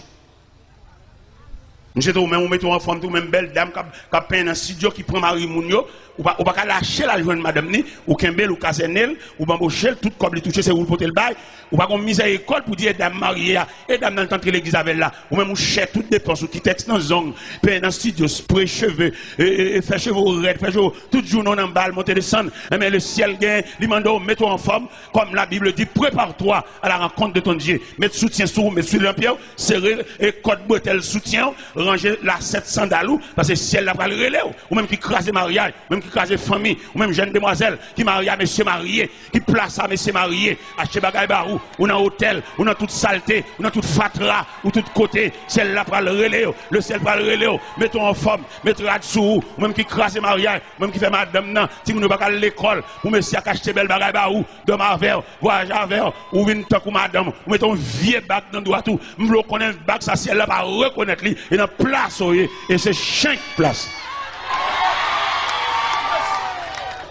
M swete w menm, ou mete w anfòm tou, menm bèl dam k ap, k ap penyen nan estidyo, ki pran mari moun yo, ou pa, ou pa ka lache l al jwenn madanm ni, ou kenbe l, ou kazène l, ou anboche l, tout kòb li touche, se ou l pote l bay. Ou pa gon mizèrikòd pou di, e dam marye a, e dam nan l t antre legliz avè l la. Ou menm ou chè tout depans ou, ki tèks nan zong, penyen nan estidyo, spre cheve, e, e, e fè cheve w rèd, fè cheve w, tout jounen w nan bal, monte desann. Enben, le syèl gen, li mande w mete w anfòm, comme la Bible dit, prépare-toi à la rencontre de ton Dieu. Met soutyen sou ou, met soulye nan pye w, sere, e, kòd bretèl soutyen w, ranje lasèt sandal ou, paske syèl la pral rele w. Ou menm ki kraze maryaj, ou menm ki kraze fanmi, ou menm jèn demwazèl ki marye a mesye marye, ki plase a mesye marye, achte bagay ba ou, ou nan otèl, ou nan tout salte, ou nan tout fatra, ou tout kote, syèl la pral rele w, le syèl pral rele w, mete w anfòm, met rad sou ou, ou menm ki kraze maryaj, ou menm ki fè madanm nan, timoun yo pa ka al lekòl, pou mesye a ka achte bèl bagay ba ou, dòmi avè w, vwayaje avè w, ou vin tankou madanm, ou mete yon vye bag nan dwat ou, m vle w konnen bag sa syèl la pa rekonèt li, e nan plas ou ye, e se chen k plas.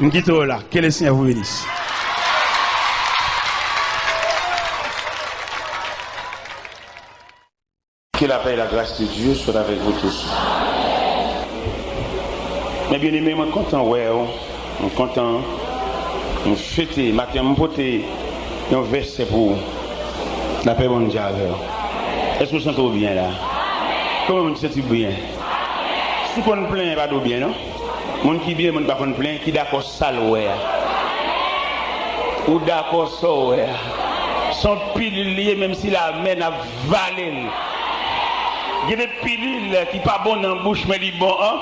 M kite w la. Que le Seigneur vous bénisse. Que la paix et la grâce de Dieu soient avec vous tous. Mes bien-aimés, mwen kontan wè w. Mwen kontan. Mwen fete. Maten, mwen pote yon vèsè pou ou. Lapè Bondye avè w. Èske w santi w byen la? Kòman moun santi w byen? Si w konn plenyen, pa di w byen, non? Moun ki byen, moun pa konn plenyen, ki dakò sa l wè a. Ou dakò sa w wè a. Se yon pilil li ye, menm si lamè n ap vale l. Gen de pilil ki pa bon nan bouch, men li bon an.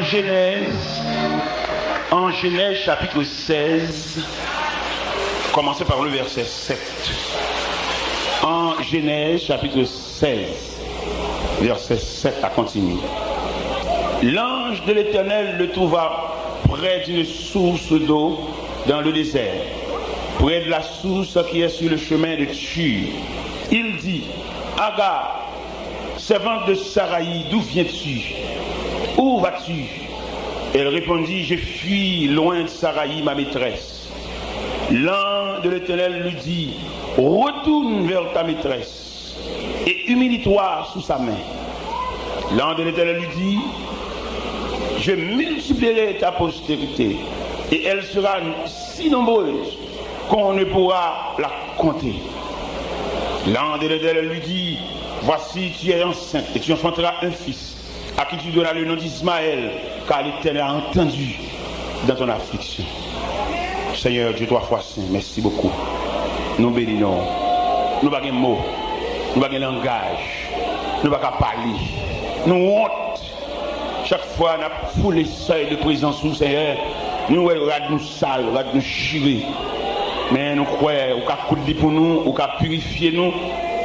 Genèse, en Genèse chapitre seize, commencez par le verset sept. En Genèse chapitre seize, verset sept à continuer. L'ange de l'Éternel le trouva près d'une source d'eau dans le désert, près de la source qui est sur le chemin de Shur. Il dit, Agar, servante de Saraï, d'où viens-tu? Où vas-tu? Elle répondit, je fuis loin de Saraï, ma maîtresse. L'ange de l'Éternel lui dit, retourne vers ta maîtresse et humilie-toi sous sa main. L'ange de l'Éternel lui dit, je multiplierai ta postérité et elle sera si nombreuse qu'on ne pourra la compter. L'ange de l'Éternel lui dit, voici, tu es enceinte et tu enfanteras un fils à qui tu donneras le nom d'Ismaël, car l'Éternel a entendu dans ton affliction. Seigneur Dieu trois fois saint, merci beaucoup. Nou beni non. Nou pa gen mo. Nou pa gen langaj. Nou pa ka pale. Nou wont. Chak fwa n ap foule sèy de prezans ou, Senyè, nou wè rad nou sal, rad nou chire. Men nou kwè ou ka koud li pou nou, ou ka pirifye nou,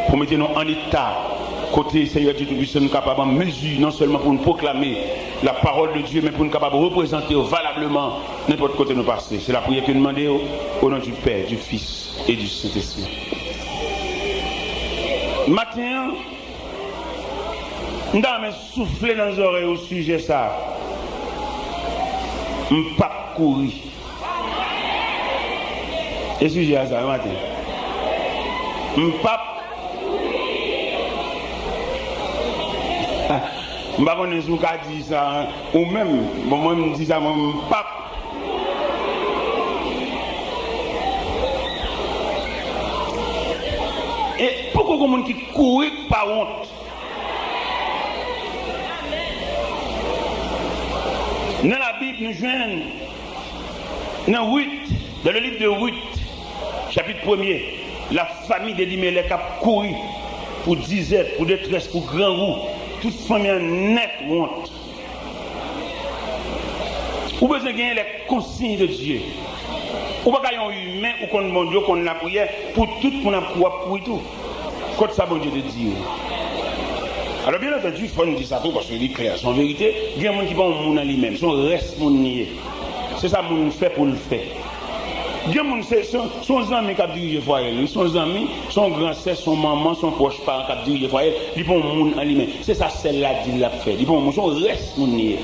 pou mete nou an eta kote, Senyè Dye Toupisan, nou kapab an mezi non sèlman pou nou pwoklame la parole de Dieu, men pou nou kapab reprezante w valableman nenpòt kote nou pase. Se lapriyè ke nou mande w, au nom du Père, du Fils et du Saint-Esprit. Maten an, m ta renmen soufle nan zòrèy ou sijè sa a. M p ap kouri. E sijè a sa, maten. M p ap. M pa konnen si w ka di sa, ou menm. Bon, mwen, m di sa, mwen, m p ap. E poko gen moun ki kouri k pa wont. Nan Labib, nou jwenn nan Ruth, dans le livre de Ruth, chapitre premier, la famille d'Elimelèk ap kouri pou dizèt, pou detrès, pou grangou. Tout fanmi an nèt wont. Ou bezwen genyen les consignes de Dieu. Ou pa ka yon imen ou konn Bondye, ou konn lapriyè, pou tout moun ap kou ap kouri tou. Kot sa Bondye te di yo? Alò, byen antandi, fò n di sa tou, paske li klè, se yon verite. Gen moun ki pa yon moun an li menm, se yon rès moun li ye. Se sa moun fè pou l fè. Gen moun, se, se, se yon zanmi k ap dirije fwaye l, wi. Se yon zanmi, se yon gran sè, se yon manman, se yon pwòch paran k ap dirije fwaye l. Li pa yon moun an li menm. Se sa sèl la di l l ap fè. Li pa yon moun, se yon rès moun li ye.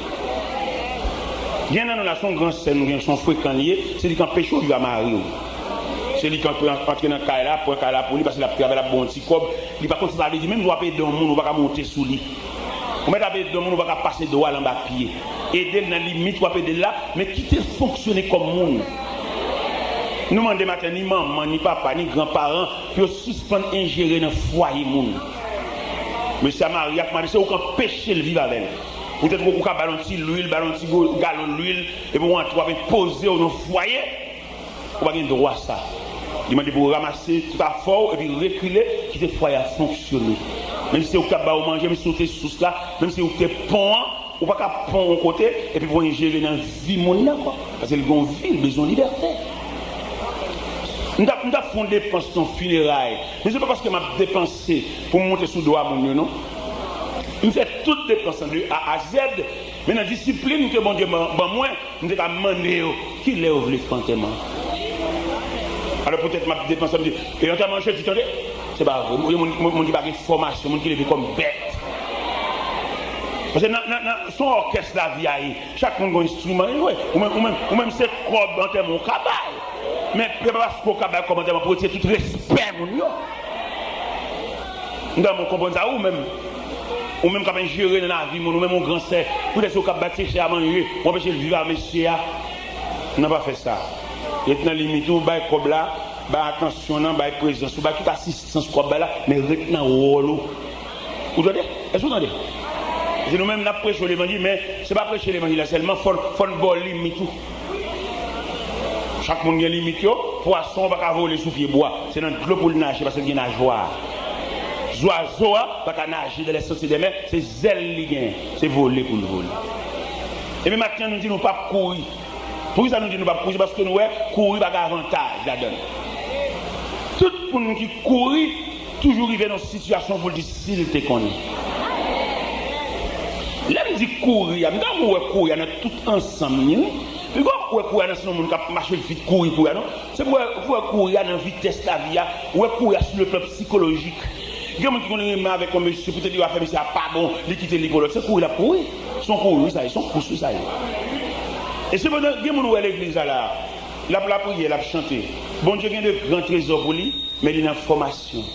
Gen nan nou la, se yon gran sè nou gen, se yon frekan li ye, se li k anpeche w viv a mari w. Se li k antre, antre nan kay la, pran kay la pou li, paske l ap travay, l ap ba w yon ti kòb. Li pa konn sa sa vle di, menm si w ap ede yon moun, ou pa ka monte sou li. Ou mèt ap ede yon moun, ou pa ka pase dwa l anba pye. Ede l nan limit w ap ede l la, men kite l fonksyone kòm moun. Nou mande maten, ni manman, ni papa, ni granparan, pou yo sispann enjere nan fwaye moun. Mesye a marye ak madanm, se ou k anpeche l viv avè l. Poutèt ou, ou ka ba l yon ti lwil, ba l yon ti go-, galon lwil, epi w antre, w ap enpoze w nan fwaye. Ou pa gen dwa sa. Li mande pou w ranmase tout afè w epi rekile, kite fwaye a fonksyone. Menm si se ou k t ap ba yo manje, menm si ou te sous la, menm si ou te pon an, ou pa ka pon yon kote epi pou enjere nan vi moun nan ankò. Paske l gen yon vi, l bezwen libète. M t ap, m t ap fè yon depans nan fineray. Men se pa paske m ap depanse pou m monte sou do a moun yo, non. M fè tout depans lan de A a Z. Men nan disiplin ke Bondye ban, ban mwen, m te ka mande yo, kilè yo vle fè antèman? Alò, poutèt m ap depanse, m di, e antèman jedi, tande? Se pa vre. Moun, moun, moun ki pa gen fòmasyon, moun ki leve kòm bèt. Paske nan, nan, nan, se yon òkès lavi a ye. Chak moun gen yon enstriman li jwe. Ou menm, ou menm, ou menm se kòb antèman ou ka bay. Men se pa paske ou ka bay kòb antèman pou retire tout respè moun yo. M ta renmen w konprann sa, ou menm. Ou menm k ap enjere nan lavi moun, ou menm yon gran sè. Poutèt se ou k ap bay ti chè a manje, ou anpeche l viv ak mesye a. Non, pa fè sa. Ret nan limit ou, bay kòb la, bay atansyon nan, bay prezans ou, bay tout asistans kòb bay la, men ret nan wòl ou. Ou tande? Èske ou tande? Se nou menm n ap preche levanjil, men se pa preche levanjil la sèlman, fò, fò n ba w limit ou. Chak moun gen limit yo. Pwason an pa ka vole sou pye bwa. Se nan dlo pou l naje paske l gen najwa. Zwazo a pa ka naje dans les sentiers des mers, se zèl li gen. Se vole pou l vole. Ebyen, maten an, nou di nou p ap kouri. Poukisa nou di nou p ap kouri? Se paske nou wè kouri pa gen avantaj ladan l. Tout moun ki kouri toujou rive nan yon sitiyasyon pou l di si l te konnen. Lè m di kouri a, m ta renmen w wè kouri a nan tout ansanm li, wi. Piga w wè kouri a nan se yon moun k ap mache vit kouri kouri a, non. Se pou w wè, pou w wè kouri a nan vitès lavi a, w wè kouri a sou le plan sikolojik. Gen moun ki konn renmen avèk yon mesye, poutèt li wè afè mesye a pa bon, li kite li pou lòt. Se kouri l ap kouri. Se yon kouri, wi, sa ye, se yon kous, wi, sa ye. E sepandan, gen moun ou wè legliz la la, l ap lapriyè, l ap chante. Bondye gen de gran trezò pou li, men li nan fòmasyon.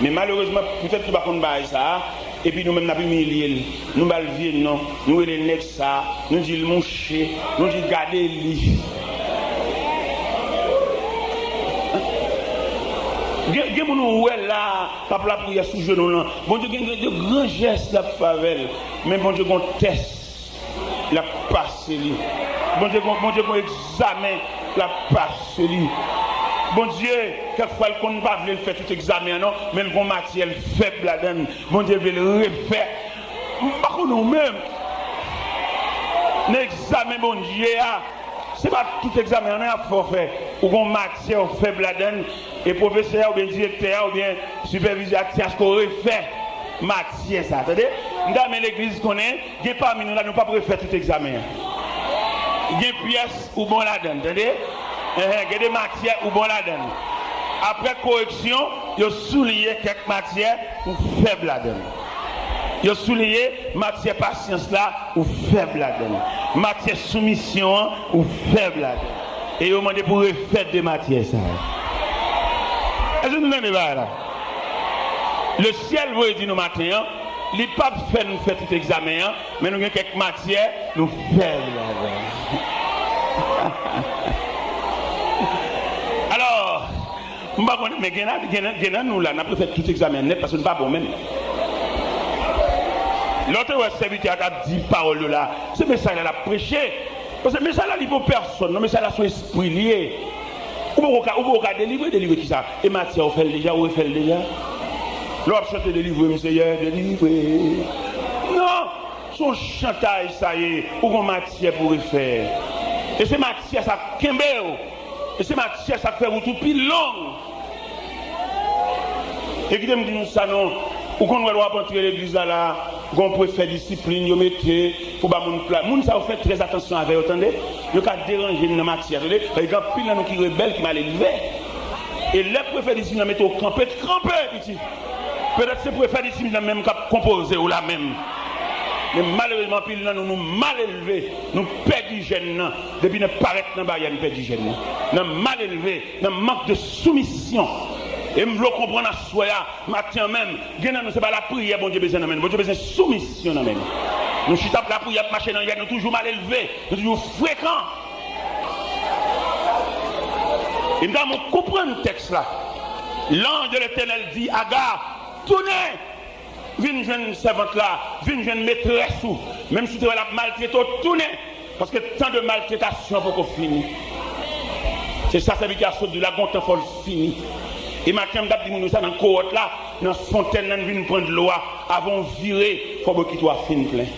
Men malerezman, poutèt li pa konn bagay sa a, epi nou menm n ap imilye l, nou ba l vye non, nou rele l nèg sa, nou di l mouche, nou di l gade li. Gen, gen moun ou wè la, k ap lapriyè sou jenou l lan. Bondye gen, gen de gran jès l ap fè avè l, men Bondye gen yon tès l ap pase li. Bondye gon, Bondye gon egzamen l ap pase li. Bondye, kèk fwa, l konn pa vle l fè tout egzamen an, non, men l gon matyè l fèb ladan l. Bondye vle l refè. M pa konnen w menm. Nan egzamen Bondye a, se pa tout egzamen an, non, y ap fè w fè. Ou gon matyè w fèb ladan l, e pwofesè a oubyen direktè a oubyen sipèvizè a te achte w refè matyè sa, tande? M ta renmen legliz konnen, gen pami nou la, nou p ap refè tout egzamen an. Gen pyès ou bon ladan l, tande? Enhen, gen de matyè ou bon ladan l. Apre koreksyon, yo souliye kèk matyè ou fèb ladan l. Yo souliye matyè pasyans la, ou fèb ladan l. Matyè soumisyon an, ou fèb ladan l. E yo mande pou refè de matyè sa yo. Èske nou tande bagay la? Lesyèl voye di nou maten an, li p ap fè nou fè tout egzamen an, men nou gen kèk matyè nou fèb ladan l. Alò, m pa konnen, men gen nan, gen nan, gen nan nou la, n ap refè tout egzamen an nèt paske nou pa bon menm. Lè w te wè sèvitè a t ap di pawòl yo la, se mesaj la l ap preche. Paske mesaj la, li pou pèsonn, non, mesaj la se yon espri li ye. Ou poko ka, ou poko ka delivre, delivre kisa? E matyè a, ou fè l deja, ou refè l deja? Lè w ap chante delivre m, Seyè, delivre. Non! Se yon chantaj sa ye, ou gon matyè pou refè. E se matyè sa k kenbe w. E se matyè sa k fè wout ou pi long. E kite m di nou sa non, ou konn wè lè w ap antre legliz la la, gon prefè disiplin yo mete pou ba moun pla-, moun sa yo fè trè atansyon avè yo, tande. Yo ka deranje n nan matyè, tande. Paske gen anpil nan nou ki rebèl, ki malelve. E lè prefè disiplin nan mete w kanpe, kanpe, pitit. Petèt se prefè disiplin nan menm k ap konpoze w la menm. Men malerezman, anpil nan nou, nou malelve, nou pèdi jèn nan. Depi nan parèt nan baryè, nou pèdi jèn nan. Nan malelve, nan mank de soumisyon. E m vle w konprann aswè a, maten an menm, gen nan nou, se pa lapriyè Bondye bezwen nan men nou. Bondye bezwen soumisyon nan men nou. Nou chita ap lapriyè, ap mache nan yèt, nou toujou malelve, nou toujou frekan. E m ta renmen w konprann tèks la. L'ange de l'Éternel dit, Aga, tounen! Vin jwenn sèvant la, vin jwenn metrès ou. Menm si w te wè l ap maltrete w, tounen. Paske tan de maltretasyon poko fini. Se sa sèvitè a sot di la, gon tan fò l fini. E maten an, m t ap di moun yo sa nan kowòt la, nan fontèn nan, n vin pran dlo a, avan w vire, fò bokit ou a fin plen.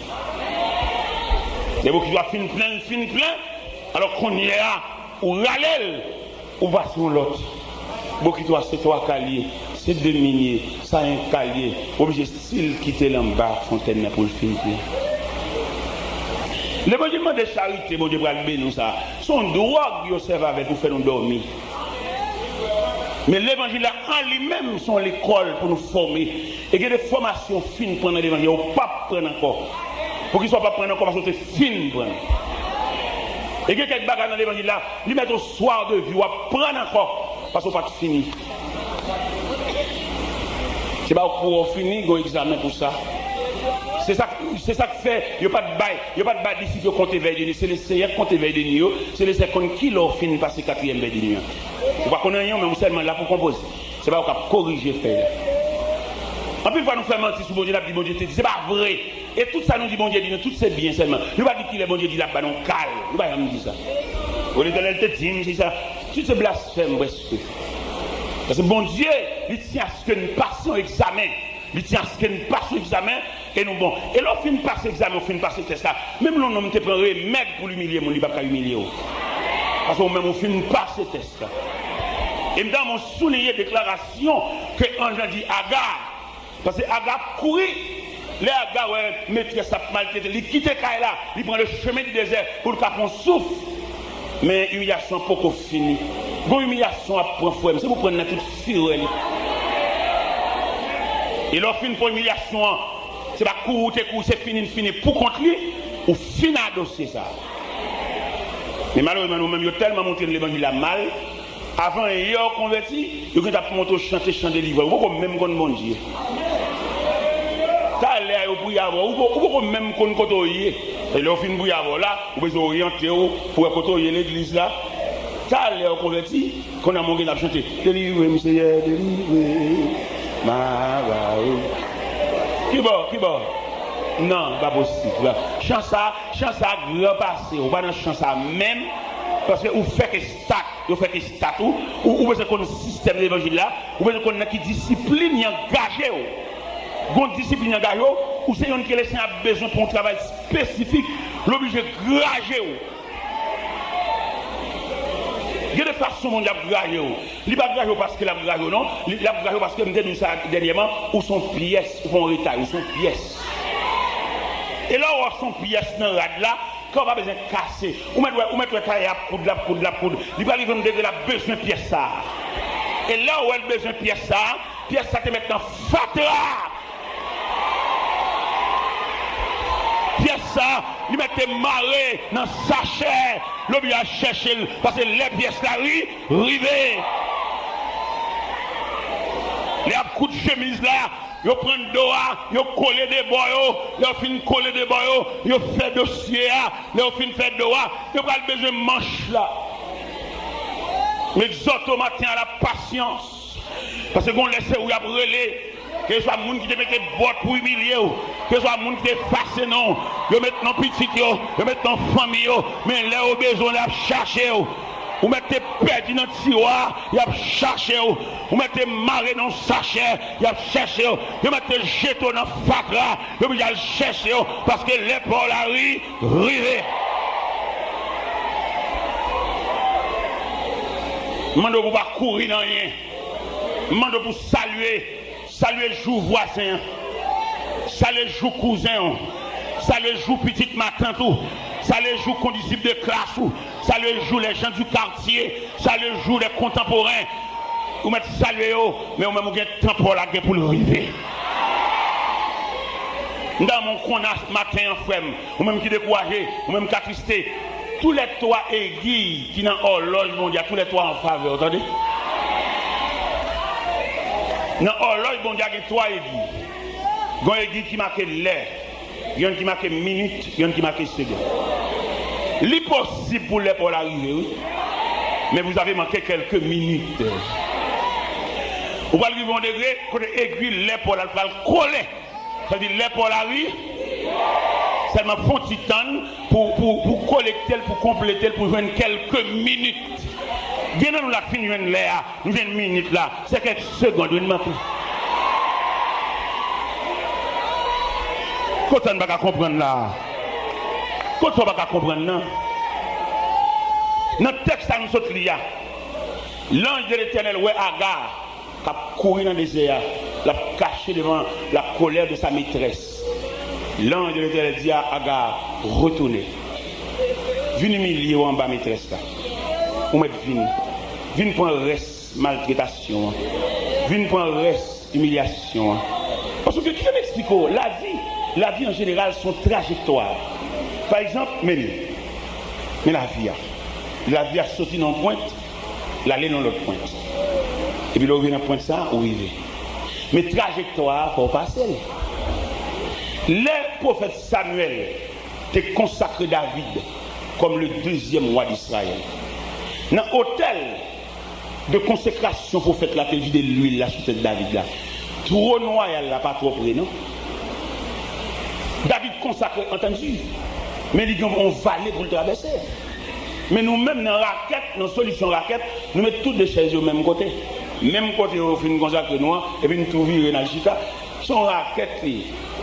Lè bokit ou a fin plen, l fin plen, alò kounye a, ou rale l, ou pase yon lòt. Bokit ou a se twa ka l ye, se demi l ye, sa enk ka l ye, ou oblije still kite l anba fontèn nan pou l fin plen. Levanjil mande charite, Bondye pral beni w sa. Se yon dwòg yo sèvi avè l pou fè nou dòmi. Men levanjil la an li menm se yon lekòl pou nou fòme. E gen de fòmasyon w fin pran nan levanjil la, ou p ap pran ankò. Poukisa w p ap pran ankò? Paske w te fin pran. E gen kèk bagay nan levanjil la, li mèt oswa w de vi, w ap pran ankò, paske w pa t fini. Se pa pou w fini, gen yon egzamen pou sa. Se sa, se sa k fè yo pa t bay, yo pa t bay disip yo konte vèy de nwi. Se Lesenyè k konte vèy de nwi yo. Se Lesenyè k konn kilè w fin pase katriyèm vèy de nwi an. Ou pa konn anyen, men ou sèlman la pou konpoze. Se pa ou k ap korije fèy la. Anpil fwa nou fè manti sou Bondye, n ap di Bondye te di. Se pa vre. E tout sa nou di Bondye di nou, tout se byen sèlman. Nou pa di kilè Bondye di l ap ba nou kal. Nou pa janm di sa. O, Letènèl te di m, se sa. Tout se blasfèm prèske. Paske Bondye, li tyen aske n pase yon egzamen. Li tyen aske n pase yon egzamen. E nou bon. E lè w fin pase egzamen, w fin pase tès la, menm lè yon nonm te pran remèd pou l imilye moun, li p ap ka imilye w. Paske ou menm ou fin pase tès la. E m ta renmen w souliye deklarasyon ke anj lan di Aga. Paske Aga ap kouri. Lè Aga wè metrès la ap maltrete l, li kite kay la, li pran le chemin du désert pou l ka pran souf. Men imilyasyon an poko fini. Gon imilyasyon w ap pran, frè m, se pou pran nan tout firè li. E lè w fin pran imilyasyon an, se pa kouri w te kouri, se fini l fini pou kont li, ou fin adosye sa. Men malerezman, nou menm, yo tèlman montre n levanjil la mal, avan yè w konvèti, yo gentan ap montre w chante chan delivrans. Ou poko menm konn Bondye. Talè a yo priye avè w, ou poko, ou poko menm konn kote w ye. E lè yo fin priye avè w la, ou bezwen oryante w pou wè kote w ye legliz la. Talè yo konvèti, kounye a m gentan ap chante, delivre m, Seyè, delivre m, m a ba ou. Kibò, kibò? Non, pa posib. Chan sa, chan sa gran pase w, ou pa nan chan sa menm, paske ou fèk estat, yo fèk estat ou, ou, ou bezwen konn sistèm levanjil la, ou bezwen konn nan ki disiplin y angaje w. Gon disiplin y angaje w, ou se youn ke Lesenyè ap bezwen pou yon travay espesifik, l oblije graje w. Gen de fason Bondye ap graje w. Li pa graje w paske l ap graje w, non. Li, l ap graje w paske, m te di w sa dènyèman, ou se yon pyès, ou pa yon retay, ou se yon pyès. E lè w wè w se yon pyès nan rad la, kè w pa bezwen kase. Ou mèt wè, ou mèt wè kay la ap koud, l ap koud, l ap koud. Li pral rive yon degre l ap bezwen pyès sa a. E lè w wè l bezwen pyès sa a, pyès sa te mèt nan fatra. Pyès sa, li mèt te mare nan sachè, l oblije al chèche l, paske lè pyès la ri, rive. Lè y ap koud chemiz la, yo pran do a, yo kole de bò yo, lè yo fin kole de bò yo, yo fè dosye a, lè yo fin fè do a, yo pral bezwen manch la. M egzòte w maten a la pasyans. Paske gon lè se ou y ap rele. Keseswa moun ki te mete bòt pou imilye w, keseswa moun ki te efase non w, yo met non pitit yo, yo met non fanmi yo, men lè yo bezwen w, y ap chache w. Ou mèt te pèdi nan tiwa, y ap chache w. Ou mèt te mare nan sachè, y ap chèche w. Yo mèt te jete w nan fatra, yo oblije al chèche w, paske lè pa w la ri, rive. M mande w pou w pa kouri nan anyen. M mande w pou w salye, salye jou vwazen an, salye jou kouzen w, salye jou pitit matant ou, salye jou kondisip de klas ou, salye jou les gens du quartier, salye jou les contemporains. Ou mèt salye yo, men ou menm ou gen tan pa w la gen pou l rive. M ta renmen w konn a maten an, frè m, ou menm ki dekouraje, ou menm k atriste, tou lè twa egiy ki nan òlòj Bondye a, tou lè twa an favè w, tande? Nan òlòj Bondye a gen twa egiy. Gen yon egiy ki make lè, gen youn ki make minit, gen youn ki make segonn. Li posib pou lè pa w la rive, wi. Men vous avez manqué quelques minutes. Ou pral rive yon degre kote egiy lè pa w la pral kole. Sa vle di lè pa w la ri, sèlman fè yon ti tann pou, pou, pou kolekte l, pou konplete l, pou jwenn kèlke minit. Gen nan nou la k fin jwenn lè a, nou jwenn minit la, se kèk segonn wi n manke. Kote n pa ka konprann la? Kote w pa ka konprann nan? Nan tèks sa nou sot li a, l'ange de l'Éternel wè Aga k ap kouri nan dezè a, l ap kache devan la colère de sa maîtresse. L'ange de l'Éternel di a Aga, retounen. Vin imilye w anba metrès la. Ou mèt vin. Vin pran rès maltretasyon an. Vin pran rès imilyasyon an. Paske, kite m eksplike w, lavi, lavi an jeneral se yon trajektwa. Pa egzanp, men li. Men lavi a. Lavi a soti nan yon pwent, l ale nan lòt pwent. Epi lè w rive nan pwent sa a, ou rive. Men trajektwa a, fò w pase l. Lè pwofèt Samyèl te konsakre David kòm le dezyèm wa d Izrayèl, nan otèl de konsekrasyon pwofèt la te vide lwil la sou tèt David la, twòn wayal la pa twò pre, non. David konsakre, antandi, men li gen yon vale pou l travèse. Men nou menm, nan rakèt, nan solisyon rakèt, nou met tout de chèz yo menm kote. Menm kote yo fin konsakre nou an, epi n tou vire n al chita. Se yon rakèt li ye.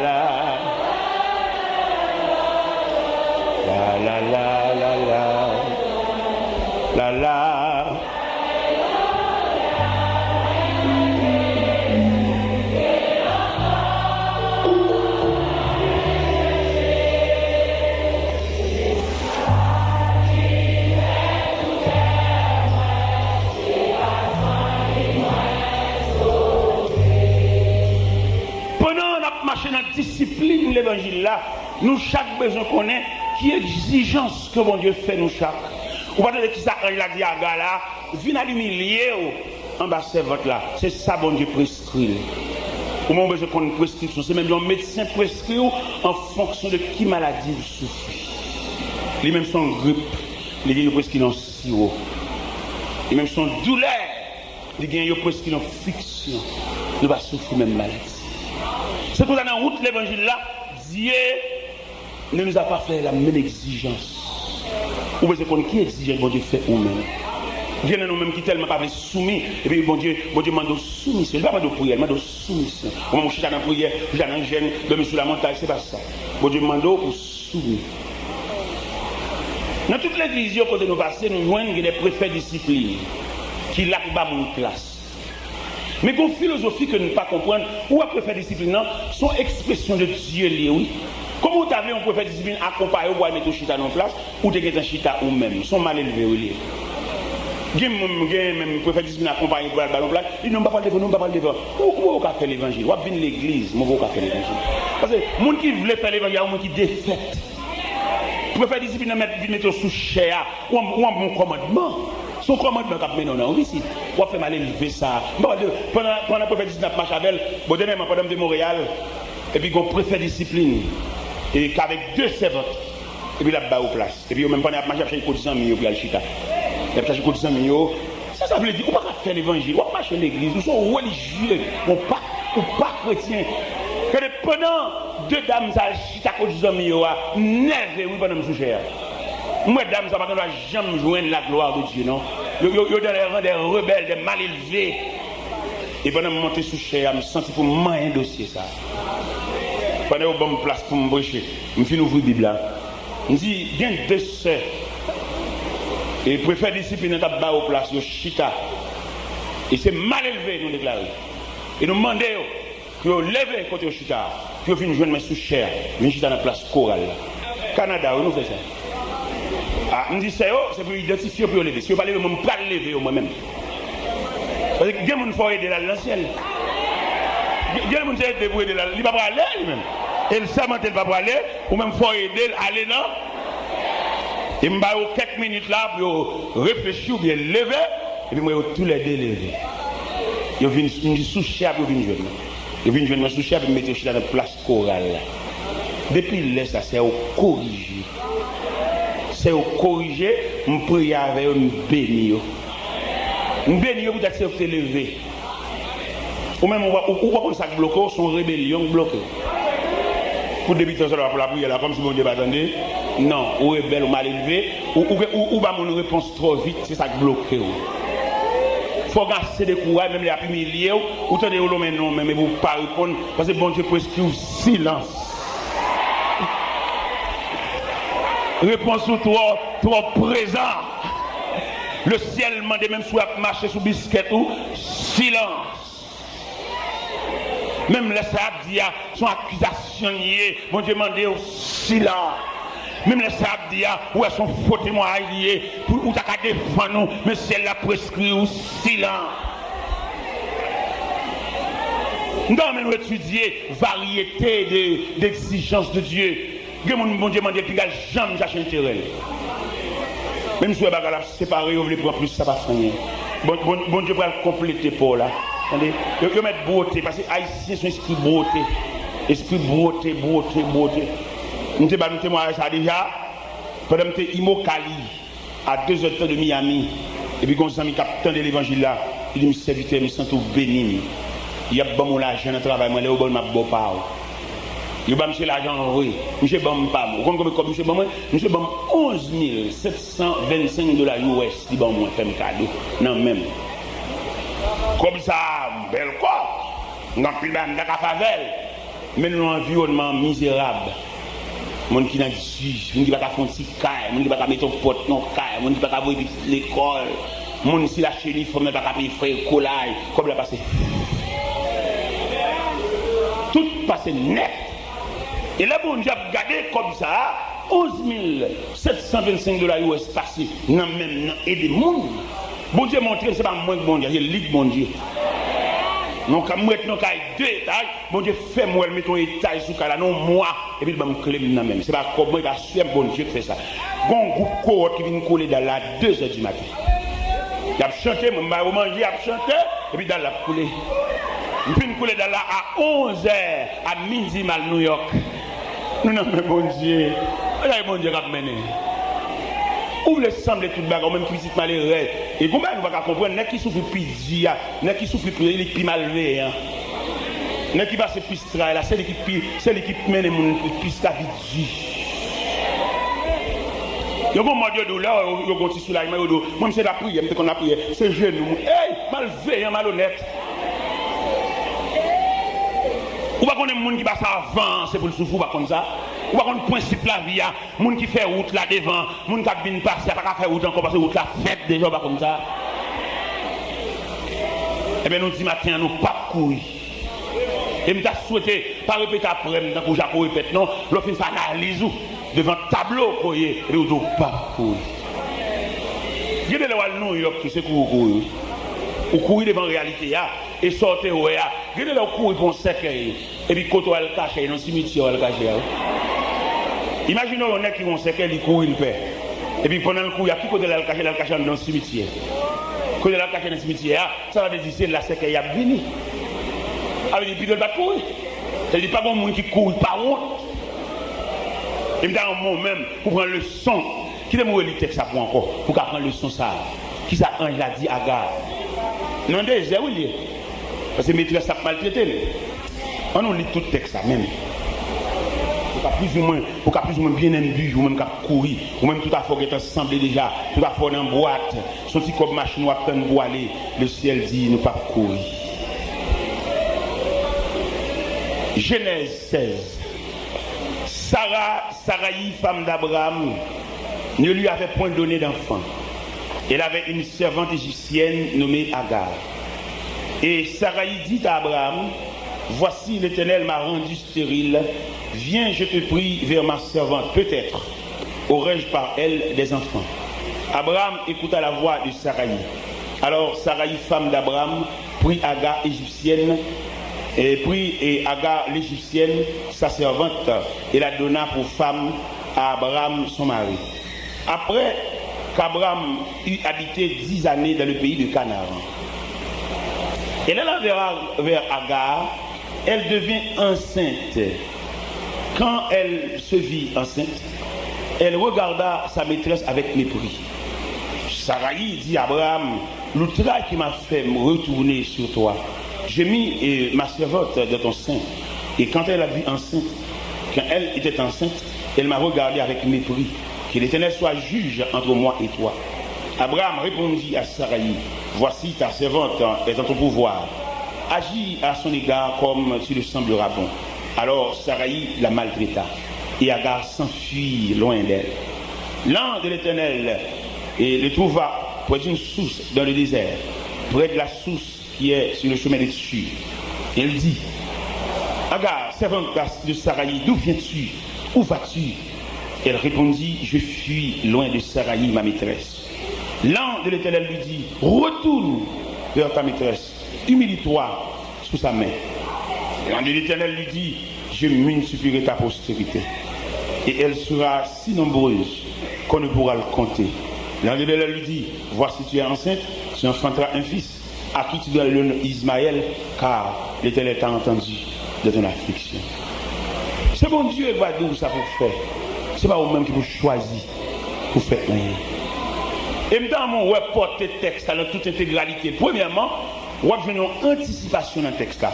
la. La, la, la, la, la. La, la. Pandan n ap mache nan disiplin levanjil la, nou chak bezwen konnen ki egzijans ke Bondye fè nou chak. Ou pa tande kisa anj la di Aga la, vin al imilye w anba sèvant la. Se sa Bondye preskri l. Ou menm ou bezwen konn preskripsyon. Se menm yon medsen preskri w an fonksyon de ki maladi ou soufri. Li menm se yon grip, li gen yon preskri yon siwo. Li menm se yon doulè, li gen yo preskri yon fiksyon. Nou pa soufri menm maladi. Se konsa nan wout levanjil la, Dye ne nous a pas fait la même exigence. Ou bezwen konn ki egzijans Bondye fè ou menm. Gen nan nou menm ki tèlman pa vle soumi, epi Bondye, Bondye mande w soumisyon. Li pa mande w priyè, li mande w soumisyon. Ou menm ou chita nan priyè, ou chita nan jèn, dòmi sou lamontay, se pa sa. Bondye mande w pou soumi. Nan tout legliz yo kote nou pase, nou jwenn gen de prefè disiplin ki la pou ba moun plas. Men gen yon filozofi ke nou pa konprann. Ou wè prefè disiplin nan, se yon ekspresyon de Dye li ye, wi. Kòman ou ta vle yon prefè disiplin akonpaye w pou al mete w chita nan yon plas, ou te gentan chita ou menm? Se yon malelve, wi, li ye. Gen moun, gen menm prefè disiplin akonpaye pou al ba yon plas, li di, "Non, m pa pral devan, non, m pa pral devan." Ou, ou, ou ka fè levanjil, w ap vin legliz, men ou ka fè levanjil. Paske moun ki vle fè levanjil, a yon moun ki defèt. Prefè disiplin nan mèt vin mete w sou chè a. Ou an, ou an bon kòmandman. Se yon kòmandman k ap mennen w nan, wi, isit. W ap fè malelve sa. M pa pral de, pandan, pandan prefè disiplin ap mache avè l, bon, dènyèman, pandan m te Monreyal, epi gon prefè disiplin, e k avèk de sèvant, epi l ap ba yo plas. Epi yo menm pandan y ap mache, y ap chache kot zanmi yo pou y al chita. Y ap chache kot zanmi yo. Sa sa vle di? Ou pa ka fè levanjil, w ap mache legliz, ou se yon relijye, ou pa, ou pa kretyen. Gade, pandan de dam sa al chita kot zanmi yo a, m nève wi pandan m sou chè a. M wè dam sa pa gen dwa janm jwenn la gloire de Dieu, non. Yo, yo, yo dans les rangs des rebelles, des mal élevés. E pandan m monte sou chè a, m santi pou m manyen dosye sa. Pandan yo ban m plas pou m preche, m fin ouvri Bib la. M di, gen de sè, e prefè disiplin nan t ap ba yo plas, yo chita. E se mal élevés nou deklare. E nou mande yo pou yo leve kote yo chita a, pou yo vin jwenn mwen sou chè a, vin chita nan plas koral la. Kanada, wi, nou fè sa. A, m di sè yo, se pou yo idantifye yo, pou yo leve. Si yo pa leve, mwen, m pral leve yo, mwen menm. Paske gen moun fò ede l al nan syèl. Gen, gen moun se ede pou ede l al. Li pa prale, li menm. E l sèmante l pa prale, ou menm fò ede l ale nan. E m ba yo kèk minit la pou yo reflechi oubyen leve, epi m wè yo toulède leve. Yo vin, m di sou chè a pou yo vin jwenn mwen. Yo vin jwenn mwen sou chè a, epi m mete yo chita nan plas koral la. Depi lè sa, sè yo korije. Sè yo korije, m priye avè yo, m beni yo. M beni yo poutèt se yo ki te leve. Ou menm, ou pa, ou, ou pa konn sa k bloke w, se yon rebelyon k bloke w. Pou debitan sa, pou lapriyè la, kòmsi Bondye pa tande. Non, ou rebèl, ou mal elve, ou, ou, ou, ou ba moun repons twò vit, se sa k bloke w. Fò w gen ase de kouraj, menm lè y ap imilye w, ou tande yo lonmen non w menm, epi w pa reponn, paske Bondye preskri w silans. Repons ou twò, twò prezan. Le syèl mande, menm si w ap mache sou biskèt ou, silans. Menm lè sa y ap di a, se yon akizasyon l ye, Bondye mande w silans. Menm lè sa y ap di a, ou wè se yon fo temwayaj li ye, pou ou ta ka defann ou, men syèl la preskri w silans. M ta renmen nou etidye varyete de, d'exigence de Dieu. Gen moun Bondye mande l, pi l janm chache enterè l. Menm si w wè bagay la ap separe yo, vle pran plis, sa pa fè anyen. Bon, bon, Bondye pral konplete pa w la. Tande? Yo, yo mèt bwote, paske Ayisyen se yon espri bwote. Espri bwote, bwote, bwote. M te ba nou temwayaj sa deja. Pandan m te Immokalee, a de zè de tan de Miami, epi gen yon zanmi k ap tande levanjil la, li di m, "Sèvitè, m santi w beni m. Y ap ban m yon lajan nan travay mwen, lè yo ban m, m ap ba w pa w." Yo ba misye lajan an vre. Misye ban m pa m. Ou konn konbyen kòb misye ban mwen? Misye ban m onz mil sèt san vennsenk dola U S, li ban mwen, fè m kado nan men m. Kòb sa a, bèl kòb. M gen anpil bagay m ta ka fè avè l. Men nou nan yon anviwònman mizerab. Moun ki nan dij, moun ki pa ka fè yon ti kay, moun ki pa ka mete yon pòt nan yon kay, moun ki pa ka voye pitit lekòl, moun si l achte inifòm, men pa ka peye frè ekolaj, kòb la pase. Tout pase nèt. E lè Bondye ap gade kòb sa a, onz mil sèt san vennsenk dola U S pase nan men m nan ede moun. Bondye montre m se pa mwen k Bondye, se li k Bondye. Non, ka m ret nan kay de etaj, Bondye fè m wè l mete yon etaj sou kay la nan yon mwa, epi l ban m kle m nan men m. Se pa kòb mwen, e pa sè m, Bondye k fè sa. Gen yon gwoup kowòt ki vin koule dal la a de zè di maten. Y ap chante, mwen m ba yo manje, y ap chante, epi dal la ap koule. M fin koule dal la a onz è, a midi m al Nouyòk. Nou nan men Bondye. Bagay Bondye k ap mennen. Ou vle sanble tout bagay, ou menm ki pitit malerèz. E gon bagay nou pa ka konprann, nèg ki soufri pi di a, nèg ki soufri pi, li pi malveyan. Nèg ki pase pi tray la, se li ki pi, se li ki mennen moun plis lavi di. Yo gon mòd yo di w, lè yo, yo gon ti soulajman, yo di w, mwen, m se lapriyè, m te konn lapriyè, se jenou. Ey, malveyan, malonèt. Ou pa konnen moun ki pase avan an, se pou l soufri, ou pa konn sa? Ou pa konn prensip lavi a? Moun ki fè wout la devan, moun k ap vin pase a pa ka fè wout ankò paske wout la fèt deja, ou pa konn sa? Ebyen, nou di maten an, nou p ap kouri. E m ta swete, pa repete apre m tankou Jako repèt non, lè w fin fè analiz ou devan tablo ke w ye, epi w di w p ap kouri. Gen de lè w al Nouyòk tou, se kouri w kouri, wi. Ou kouri devan reyalite a, e sa w te wè a. Gen de lè w kouri pou yon sèkèy. Epi kote w al kache, nan simityè w al kache a, wi. Imajine w yon nèg ki wè yon sèkèy, li kouri, li pè. Epi pandan l kouri a, ki kote l al kache? L al kache anndan yon simityè. Kote l al kache nan simityè a, sa vle di se la sèkèy ap vini. Sa vle di pito l pa t kouri. Sa vle di pa gen moun ki kouri pa wont. E m ta renmen w menm pou pran leson. Kite m reli tèks la pou w ankò, pou w ka pran leson sa a. Kisa anj la di Aga? Nan dezè, wi, l ye. Paske metrès la ap maltrete l. Ann nou li tout tèks la menm. Ou ka plizoumwen, ou ka plizoumwen byen enbi, ou menm k ap kouri, ou menm tout afè w gentan sanble deja, tout afè w nan bwat, se yon ti kòb machin w ap tann pou ale, lesyèl di nou p ap kouri. Genèse seize. Sarah, Saraï, femme d'Abraham, ne lui avait point donné d'enfant. Elle avait une servante égyptienne nommée Agar. Et Saraï dit à Abraham, voici, l'Éternel m'a rendu stérile. Viens, je te prie, vers ma servante. Peut-être aurai-je par elle des enfants. Abraham écouta la voix de Saraï. Alors Saraï, femme d'Abraham, prit Agar égyptienne, et prit et Agar l'Égyptienne, sa servante, et la donna pour femme à Abraham, son mari. Après qu'Abraham eut habité dix années dans le pays de Canaan, elle alla vers, vers Agar, elle devint enceinte. Quand elle se vit enceinte, elle regarda sa maîtresse avec mépris. Saraï dit à Abraham, l'outrage qui m'a fait retourner sur toi, j'ai mis, euh, ma servante dans ton sein. Et quand elle a vu enceinte, quand elle était enceinte, elle m'a regardé avec mépris. Que l'Éternel soit juge entre moi et toi. Abraham répondit à Saraï, voici, ta servante est en ton pouvoir. Agis à son égard comme tu le sembleras bon. Alors Saraï la maltraita, et Agar s'enfuit loin d'elle. L'ange de l'Éternel, eh, le trouva près d'une source dans le désert, près de la source qui est sur le chemin de Shur. Et il dit, Agar, servante de Saraï, d'où viens-tu? Où vas-tu? Elle répondit, je fuis loin de Saraï, ma maîtresse. L'ange de l'Éternel lui dit, retourne vers ta maîtresse, humilie-toi sous sa main. L'ange de l'Éternel lui dit, je multiplierai ta postérité, et elle sera si nombreuse qu'on ne pourra le compter. L'ange de l'Éternel lui dit, voici, tu es enceinte, tu enfanteras un fils, à qui tu donneras le nom Ismaël, car l'Éternel t'a entendu de ton affliction. Se Bondye ki va di w sa pou w fè. Se pa ou menm ki pou chwazi pou fè anyen. E m ta renmen w wè pòte tèks la nan tout entegralite l. Premyèman, w ap jwenn yon antisipasyon nan tèks la.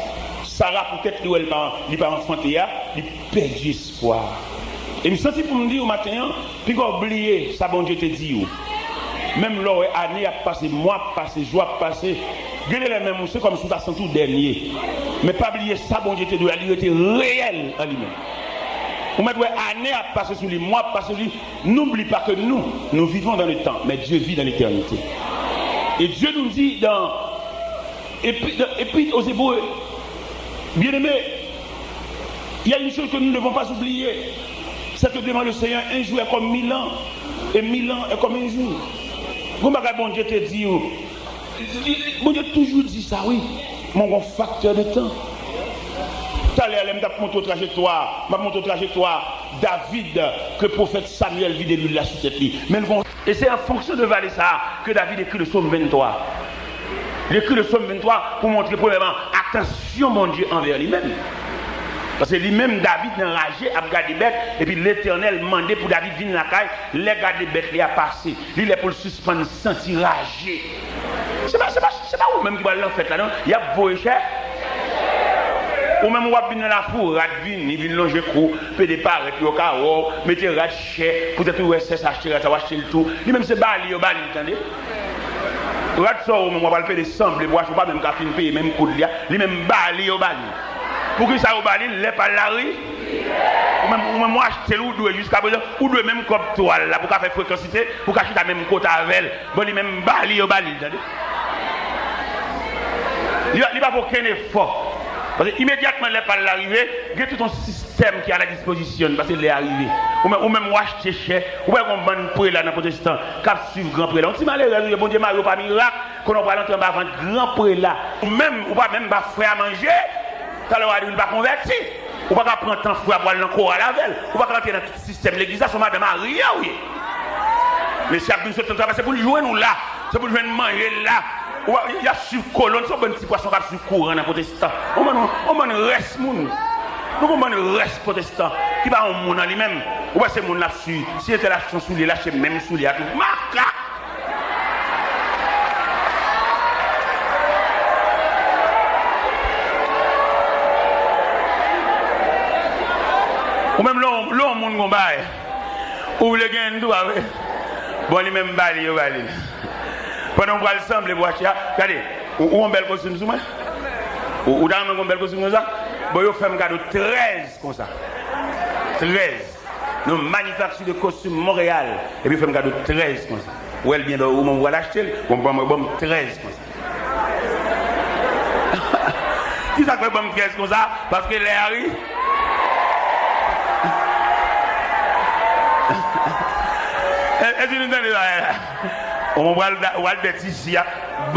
Sara, poutèt li wè li pa, li pa anfante a, li pèdi espwa. E m santi pou m di w maten an, piga w bliye sa Bondye te di w. Menm lè w wè ane ap pase, mwa ap pase, jou ap pase, gen de lè menm ou se kòmsi w ta santi w dènye. Men pa bliye sa Bondye te di w la, li rete reyèl an li menm. Ou mèt wè ane ap pase sou li, mwa ap pase sou li. N'oublie pas que nous, nous vivons dans le temps, mais Dieu vit dans l'éternité. Et Dieu nous dit dans, et puis, et puis aux Hébreux, bien-aimés, il y a une chose que nous ne devons pas oublier, c'est que devant le Seigneur, un jour est comme mille ans, et mille ans est comme un jour. Gon bagay Bondye te di w, Bondye toujou di sa, wi. Mwen gon faktè de tan. Talè a, lè m t ap montre w trajektwa, m ap montre w trajektwa David, ke pwofèt Samyèl vide lwil la sou tèt li. Men l gon, e se an fonksyon de vale sa a ke David ekri le Sòm venntwa. Li ekri le Sòm venntwa pou montre, premyèman, atansyon Bondye anvè li menm. Paske li menm, David, nan raje, ap gade bèt, epi Letènèl mande pou David vin lakay, lè gade bèt li a pase. Li lè pou l sispann santi raje. Se pa, se pa, se pa ou menm ki pral nan fèt la, non. Y ap voye chè. Ou menm w ap vin nan lafou, rad vini, vin lonje kou, pede parèt, yo ka wè w, mete rad chè, poutèt ou wè sè sa achte rad sa, w achte l tou. Li menm se bali yo bali l, tande. Rad sa ou menm w ap al pede sanble pou achte, ou pa menm ka fin peye menm kout li a, li menm bali yo bali l. Poukisa yo bali l? Lè pa l la ri. Ou menm, ou menm w achte l, ou dwe jiskaprezan, ou dwe menm kòb twal la pou ka fè frekansite, pou ka chita menm kote avè l. Bon, li menm bali yo bali l, tande. Li, li pa fè okenn efò. Paske imedyatman lè pa l la rive, gen tout yon sistèm ki a la dispozisyon l, paske lè a rive. Ou menm, ou menm w achte chè, ou wè gon bann prela nan pwotestan k ap swiv gran prela. Yon ti malerèz ou ye, Bondye mare w pa mirak, konnen w pral antre anba vant gran prela. Ou menm, ou pa menm ba frè a manje, talè w a di w li pa konvèti. Ou pa ka pran tan frè a pou al nan koral avè l. Ou pa ka rantre nan tout sistèm legliz la, se yon madanm arye ou ye. Mesye ap vin sot nan travay, se pou l jwenn ou la. Se pou l jwenn manje l la. Ou pa, y ap swiv kolonn, se yon bann ti pwason k ap swiv kouran nan pwotestan. Yon bann, yon bann rès moun. Nou gon bann rès pwotestan ki pa yon moun an li menm. Ou wè se moun l ap swiv. Si entèl achte yon soulye, l achte menm soulye a tou. Makak! Ou menm lè w, lè w Bon bagay. Ou vle gen tou, pa vre? Bon, li menm ba li, yo ba li. Pandan w pral sanble pou achte a, gade, ou, ou yon bèl kostim sou mwen? Ou, ou ta renmen yon bèl kostim konsa? Bon, yo fè m kado trèz konsa. Trèz. Nan manifakti de kostim Monreyal, epi yo fè m kado trèz konsa. Ou wè l byen bèl, ou menm ou pral achte l, bon, ban mwen, ban m trèz konsa. Kisa k fè ban m trèz konsa? Paske lè a ri. E, èske nou tande bagay la? Ou pral da-, ou al dèt isi a,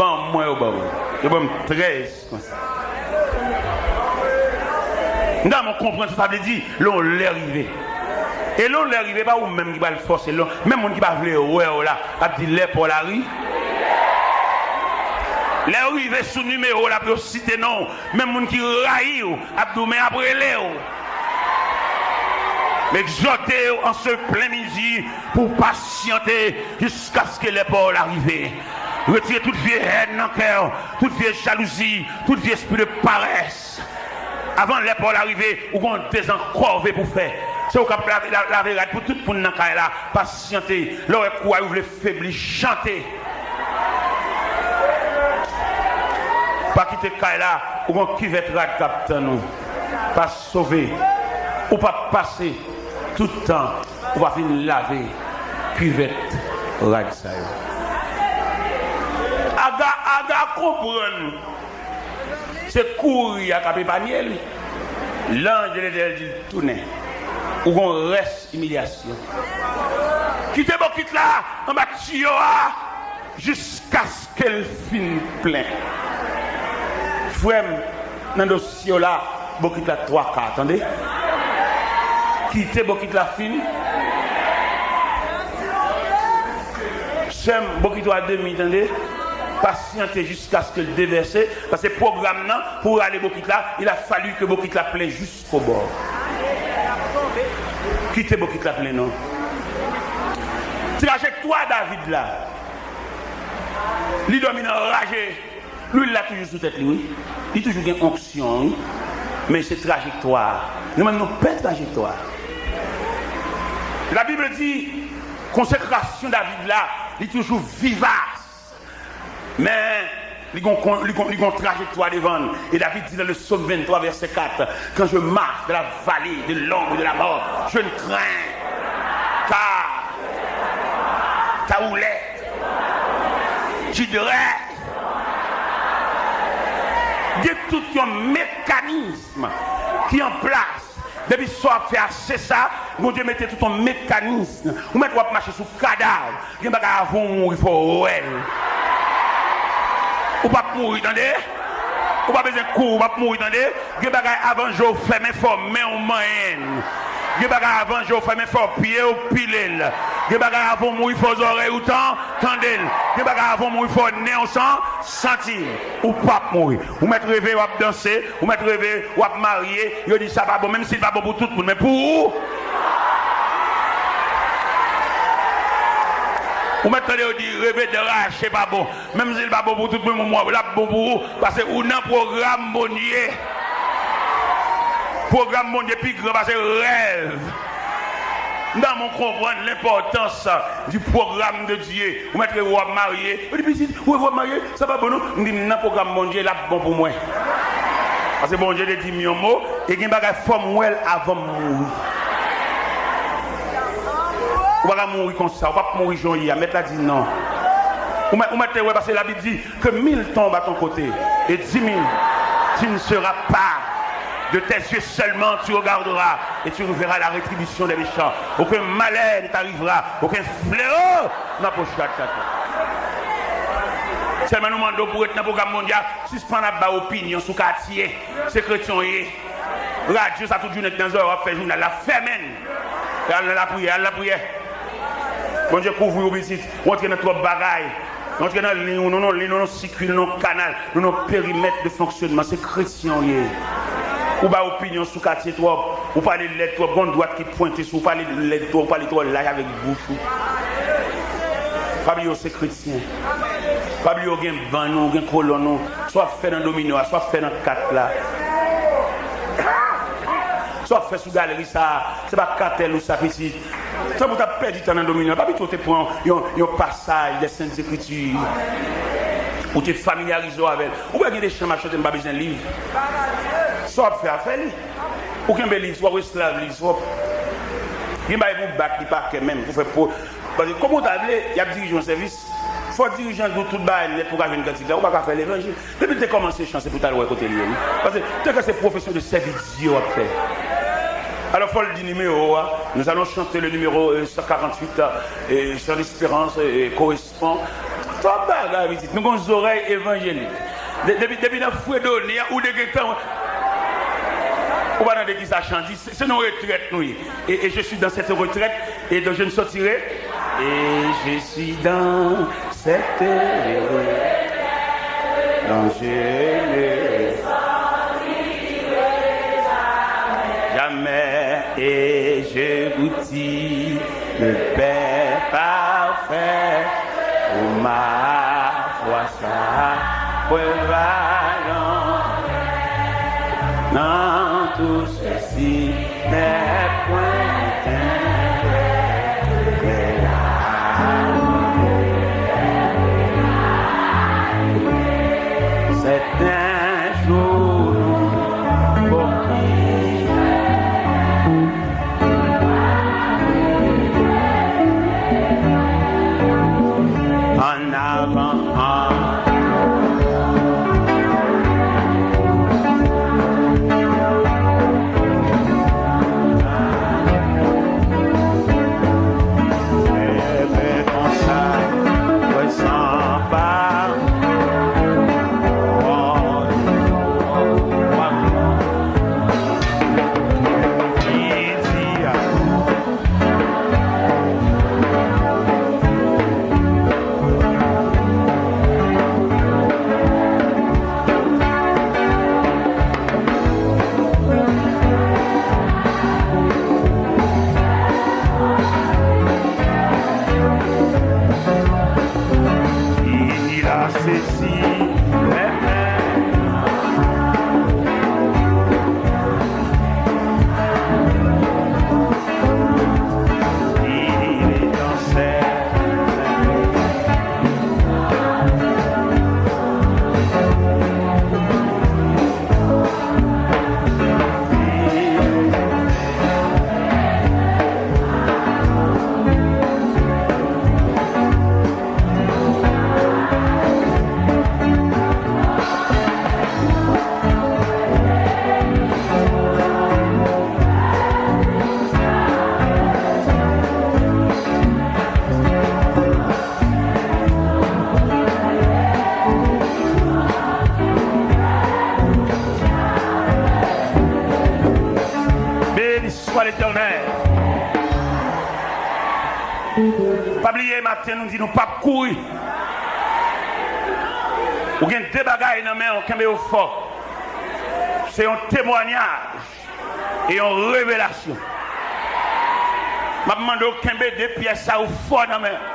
ban mwen yo ban mwen. Yo ban m trèz konsa. M ta renmen w konprann sa sa vle di, lè yon lè rive. E lè yon lè rive, pa ou menm ki pral fòse l, non. Menm moun ki pa vle wè w la, ap di lè pa w la ri. Lè yo rive sou nimewo w la pou yo site non w, menm moun ki rayi w ap di w men ap rele w. M egzòte w an se plen midi pou w pasyante jiskaske lè pa w la rive. Retire tout vye hèn nan kè w, tout vye jalouzi, tout vye espri de parès. Avan lè pa w la rive, ou gon dezan kòve pou fè. Se ou k ap lave, la-, lave rad pou tout moun nan kay la. Pasyante. Lè w wè kou a ou vle febli, chante. Pa kite kay la, ou gon kivèt rad k ap tann ou. Pa sove. Ou p ap pase tout tan ou pa fin lave kivèt rad sa yo. Aga, Aga konprann. Se kouri a k ap epanye li. Lanj de Letènèl di l tounen. Ou gon rès imilyasyon. Kite bokit la anba tiyo a jiskaske l fin plen. Frè m, nan dosye w la, bokit la twa ka, tande? Kite bokit la fin. Sè m, bokit ou a demi, tande? Pasyante jiskaske l devèse, paske pwogram nan, pou rale bokit la, il a fallu que bokit la plen jiskobò. Kite bokit la plen, non. Trajektwa David la, li dòmi nan raje. Lwil la toujou sou tèt li, wi. Li toujou gen onksyon, wi. Men se trajektwa. Nou menm, nou pè trajektwa. La Bible di, konsekrasyon David la, li toujou vivas. Men, li gon kon-, li gon, li gon trajektwa devan l. E David di nan le Psaume vingt-trois, verset quatre, quand je marche dans la vallée de l'ombre de la mort, je ne crains, car ta houlette, tu dresses. Gen tout yon mekanism ki an plas. Depi sa w ap fè a, se sa, Bondye mete tout yon mekanism. Ou mèt w ap mache sou kadav. Gen bagay avan w mouri, fò w wè l. Ou p ap mouri, tande? Ou pa bezwen kouri, ou p ap mouri, tande? Gen bagay avan je w fèmen, fò men w manyen l. Gen bagay avan je w fèmen, fò pye w pile l. Gen bagay avan w mouri, fò zòrèy ou tan-, tande l. Gen bagay avan w mouri, fò nen w san-, santi l. Ou p ap mouri. Ou mèt reve w ap danse, ou mèt reve w ap marye, yo di sa pa bon, menm si l pa bon pou tout moun, men pou ou. Ou mèt tande yo di reve drache pa bon, menm si l pa bon pou tout moun, men l ap bon pou ou, paske ou nan pwogram Bondye. Pwogram Bondye pi gran pase rèv. M ta renmen w konprann lenpòtans du programme de Dieu. Ou mèt reve w ap marye. Ou di, "Pitit, ou reve w ap marye, sa pa bon non." M di, "M nan pwogram Bondye, l ap bon pou mwen." Paske Bondye te di m yon mo, e gen bagay fò m wè l avan m mouri. Ou pa ka mouri konsa, ou p ap mouri jan w ye a. Mèt la di non. Ou mèt, ou mèt te wè, paske Labib di, que mille tombent à ton côté et dix mille, tu ne seras pas. De tes yeux seulement tu regarderas et tu verras la rétribution des méchants. Aucun malheur ne t'arrivera, aucun fléau n'approchera de ta tente. Sèlman nou mande w pou ret nan pwogram Bondye a, sispann ap bay opinyon sou katye. Se kretyen w ye. Radyo sa tout jounen k nan zòrèy w ap fè jounal la, fèmen l. Al nan lapriyè, al lapriyè. Bondye kouvri w pitit. Ou antre nan twòp bagay. Ou antre nan liy ou, nou nan liy, nou nan sikui, nou nan kanal, nou nan perimèt de fonksyonman. Se kretyen w ye. Ou bay opinyon sou katye twòp. Ou pale lèd twòp. Gon dwat ki pwente sou ou, pale lèd twòp, ou pale twò laj avèk bouch ou. Pa bliye w se kretyen. Pa bliye w gen bann ou, gen kolòn ou. Sa w ap fè nan domino a, sa w ap fè nan kat la. Sa w ap fè sou galeri sa a, se pa katèl ou sa pitit. Tanpri w t ap pèdi tan nan domine an. Pa pito w te pran yon, yon pasaj de Sent Ekriti. Ou te familyarize w avè l. Ou wè gen de chan m ap chante, m pa bezwen liv. Sa w ap fè a, fè li. Ou kenbe liv, w ap esklav liv, w ap gen bagay pou w bat li pa kè menm, pou fè po. Paske kòman w ta vle, y ap dirije yon sèvis. Fò dirijan di w tout bagay nèt pou w ka jwenn kantik la. Ou pa ka fè levanjil. Depi l te kòmanse chan, se pou w t al wè kote l ye, wi. Paske te ka se pwofesyon de sèvi Dye w ap fè. Alò, fò l di nimewo a. Nous allons chanter le numéro, euh, cent quarante-huit, euh, Chant d'espérance, euh, correspond. Twòp bagay, pitit. Nou gon zòrèy evanjelik. De-, depi, depi nan fredoni a, ou te gentan wè. Ou pa tande kisa chan di? Se, se nan retrèt nou ye. Et, et je suis dans cette retraite, et donc je ne sortirai. Et je suis dans cette retraite, donc je ne jamais, et je goûte le pain parfait, pour ma foi sa prevalon nan tou sesi nèpwen entènèl. C'est un jour nous en avant. Il a saisi les mains. Il est dans ses mains. Béni soit l'Éternel. Pa bliye, maten, nou di nou p ap kouri. Ou gen de bagay nan men w, kenbe yo fò. Se yon temwayaj e yon revelasyon. M ap mande w kenbe de pyès sa yo fò nan men w.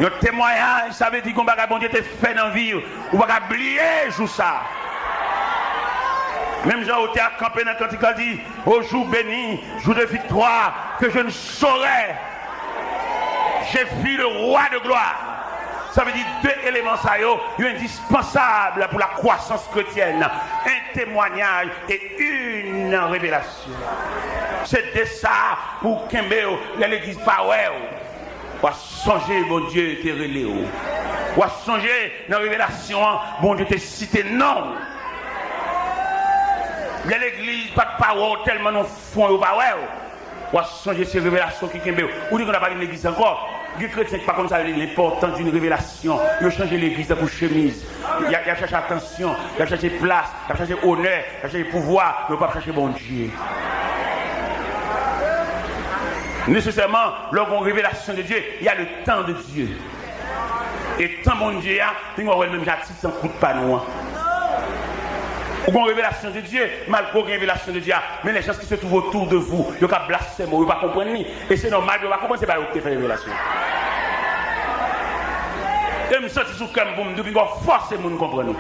Yon temwayaj, sa vle di gon bagay Bondye te fè nan vi w. Ou pa ka bliye jou sa. Menm jan otè a kanpe nan kantik la di, au jour béni, jour de victoire, que je ne saurais. J'ai vu le roi de gloire. Sa vle di de eleman sa yo, yo endispansab pou la kwasans kretyèn. Un témoignage et une révélation. Se de sa pou w kenbe w, lè legliz pa wè w. W a sonje Bondye te rele w. W a sonje nan revelasyon an, Bondye te site non w. Lè legliz pa t pa wè w tèlman nan fwon yo pa wè w. W a sonje se revelasyon ki kenbe w. Ou te konn ap ale legliz ankò. Gen kretyen ki pa konn sa yo rele l'importance d'une révélation. Yo chanje legliz tankou chemiz. Y a, y ap chache atansyon, y ap chache plas, y ap chache onè, y ap chache pouvwa, men yo p ap chache Bondye. Nesesèman, lè w gen yon revelasyon de Dye, y a le temps de Dieu. E tan Bondye a, nou wè l menm jan ak ti tan kout pa nou an. Ou gen yon revelasyon de Dye, malgre w gen revelasyon de Dye a, men les gens qui se trouvent autour de vous, yo ka blasfème w, yo pa konprann li. E se nòmal pou yo pa konprann, se pa yo ki te fè revelasyon. E m santi sou kè m pou m di w, pinga w fòse moun konprann ou.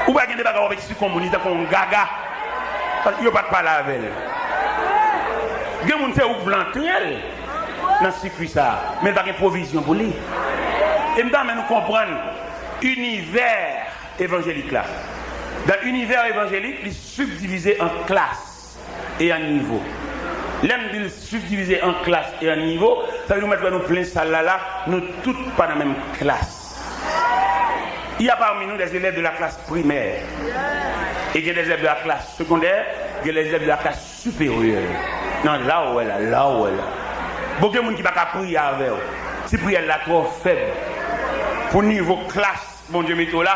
Ou pa gen de bagay w ap eksplike yon moun, li tankou yon gaga. Paske yo pa t pale avè l. Gen moun se ou k vle antre l nan sikwi sa a, men l pa gen pwovizyon pou li. E m ta renmen nou konprann inivè evanjelik la. Dan inivè evanjelik, li sibdivize an klas e an nivo. Lè m di l sibdivize an klas e an nivo, sa vle di nou mèt wè nou plen sal la la, nou tout pa nan menm klas. Il y a parmi nous des élèves de la classe primaire. E gen des élèves de la classe secondaire, gen des élèves de la classe supérieure. Nan la w wè la, la w wè la. Bon, gen moun ki pa ka priye avè w. Ti priyè l la twò fèb pou nivo klas Bondye mete w la,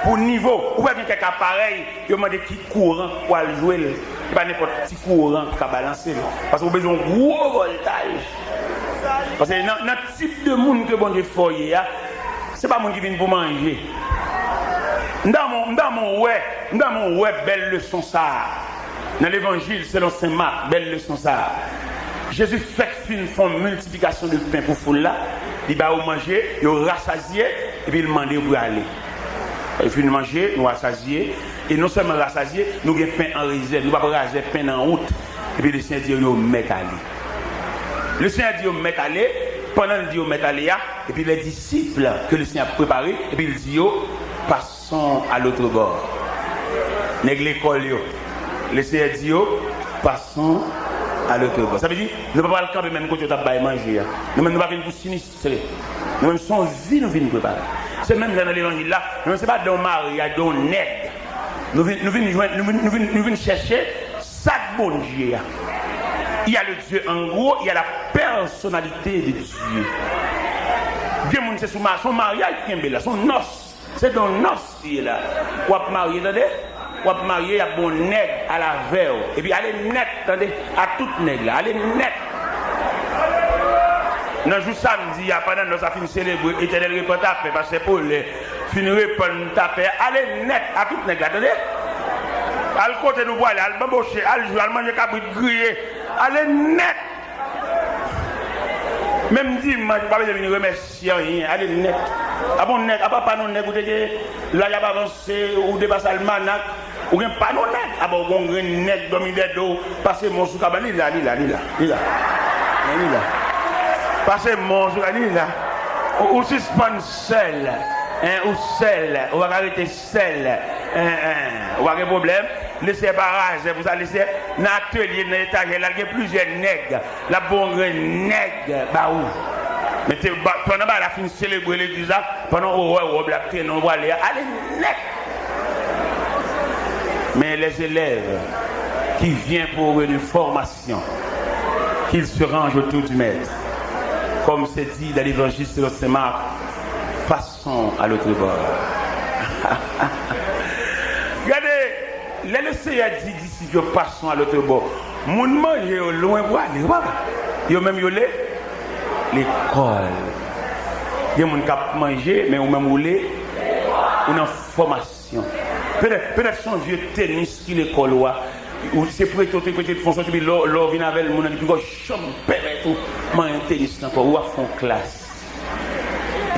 pou nivo. Ou wè gen kèk aparèy, yo mande ki kouran pou al jwe l. E pa nenpòt ti kouran ki ka balanse l. Paske ou bezwen yon gwo vòltaj. Paske nan, nan tip de moun ke Bondye fè w ye a, se pa moun ki vin pou manje. M ta renmen, m ta renmen w wè, m ta renmen w wè bèl leson sa a. Nan Levanjil selon Sen Mak, bèl leson sa a. Jezi fèk fin fè yon miltiplikasyon de pen pou foul la, li ba yo manje, yo rasazye, epi l mande yo pou y ale. Yo fin manje, nou rasazye, e non sèlman rasazye, nou gen pen an rezèv, nou p ap razè pen nan wout, epi Lesenyè di yo, yo mèt ale. Lesenyè di yo mèt ale, pandan l di yo mèt ale a, epi lè disip ke Lesenyè ap prepare, epi l di yo, pas Passons à l'autre bord. Nèg lekòl yo. Lesenyè di yo, passons à l'autre bord. Sa vle di, nou pa pral kanpe menm kote yo t ap bay manje a. Nou menm, nou pa vin pou sinistre. Nou menm, se yon vi nou vin prepare. Se menm jan nan levanjil la, nou menm, se pa de yon maryaj, de yon nèg. Nou vin, nou vin jwenn, nou vin, nou vin, nou vin chèche sa k Bondye a. Il y a le Dieu en gros, il y a la personnalité de Dieu. Gen moun, se sou ma-, se yon maryaj ki kenbe la, se yon nòs. Se nan nòs li ye la. W ap marye, tande? W ap marye, y ap gen yon nèg al avè w. Epi ale nèt, tande? A tout nèg la, ale nèt. Nan jou samdi a, pandan nòs la fin selebre, Etènèl repann tapè, pastè Polè fin repann tapè, ale nèt a tout nèg la, tande? Al kote nou pwale, al banboche, al jwe, al manje kabrit griye, ale nèt. Menm dimanch, ou pa bezwen vin remèsye anyen, ale nèt. A bon nèg, apa pa nou nèg ou te gen, laj ap avanse, ou depase almanak, ou gen pa nou nèg. Apa ou gen yon grenn nèg dòmi dèyè do w, pase men w sou kabann, li la, li la, li la, li la. Men li la. Pase men w sou, li la. Ou, ou sispann sèl, en, ou sèl, ou pa ka rete sèl, en, en, ou pa gen pwoblèm. Lesenyè pa razè pou sa, Lesenyè nan atelye, nan etajè la, l gen plizyè nèg. L ap voye yon grenn nèg ba ou. Men te, ba, pandan bagay la fin selebre legliz la, pandan ou wè wòb la k trennen w prale a, ale nèt. Mais les élèves qui viennent pour une formation, qu'ils se rangent autour du maître. Comme c'est dit dans l'Évangile selon Saint Marc, passons à l'autre bord. Gade, lè Lesenyè di disip yo, passons à l'autre bord, moun manje yo lwen pou ale, yo pa, yo menm yo le, lekòl. Gen moun k ap manje, men ou menm ou le, ou nan fòmasyon. Petèt, petèt se yon vye tenis ki lekòl ou a, ou se prete, ou te prete l fon sòti, epi lè w, lè w vin avè l, moun nan li poko janm pèmèt ou manyen tenis nan kò, ou ap fè yon klas.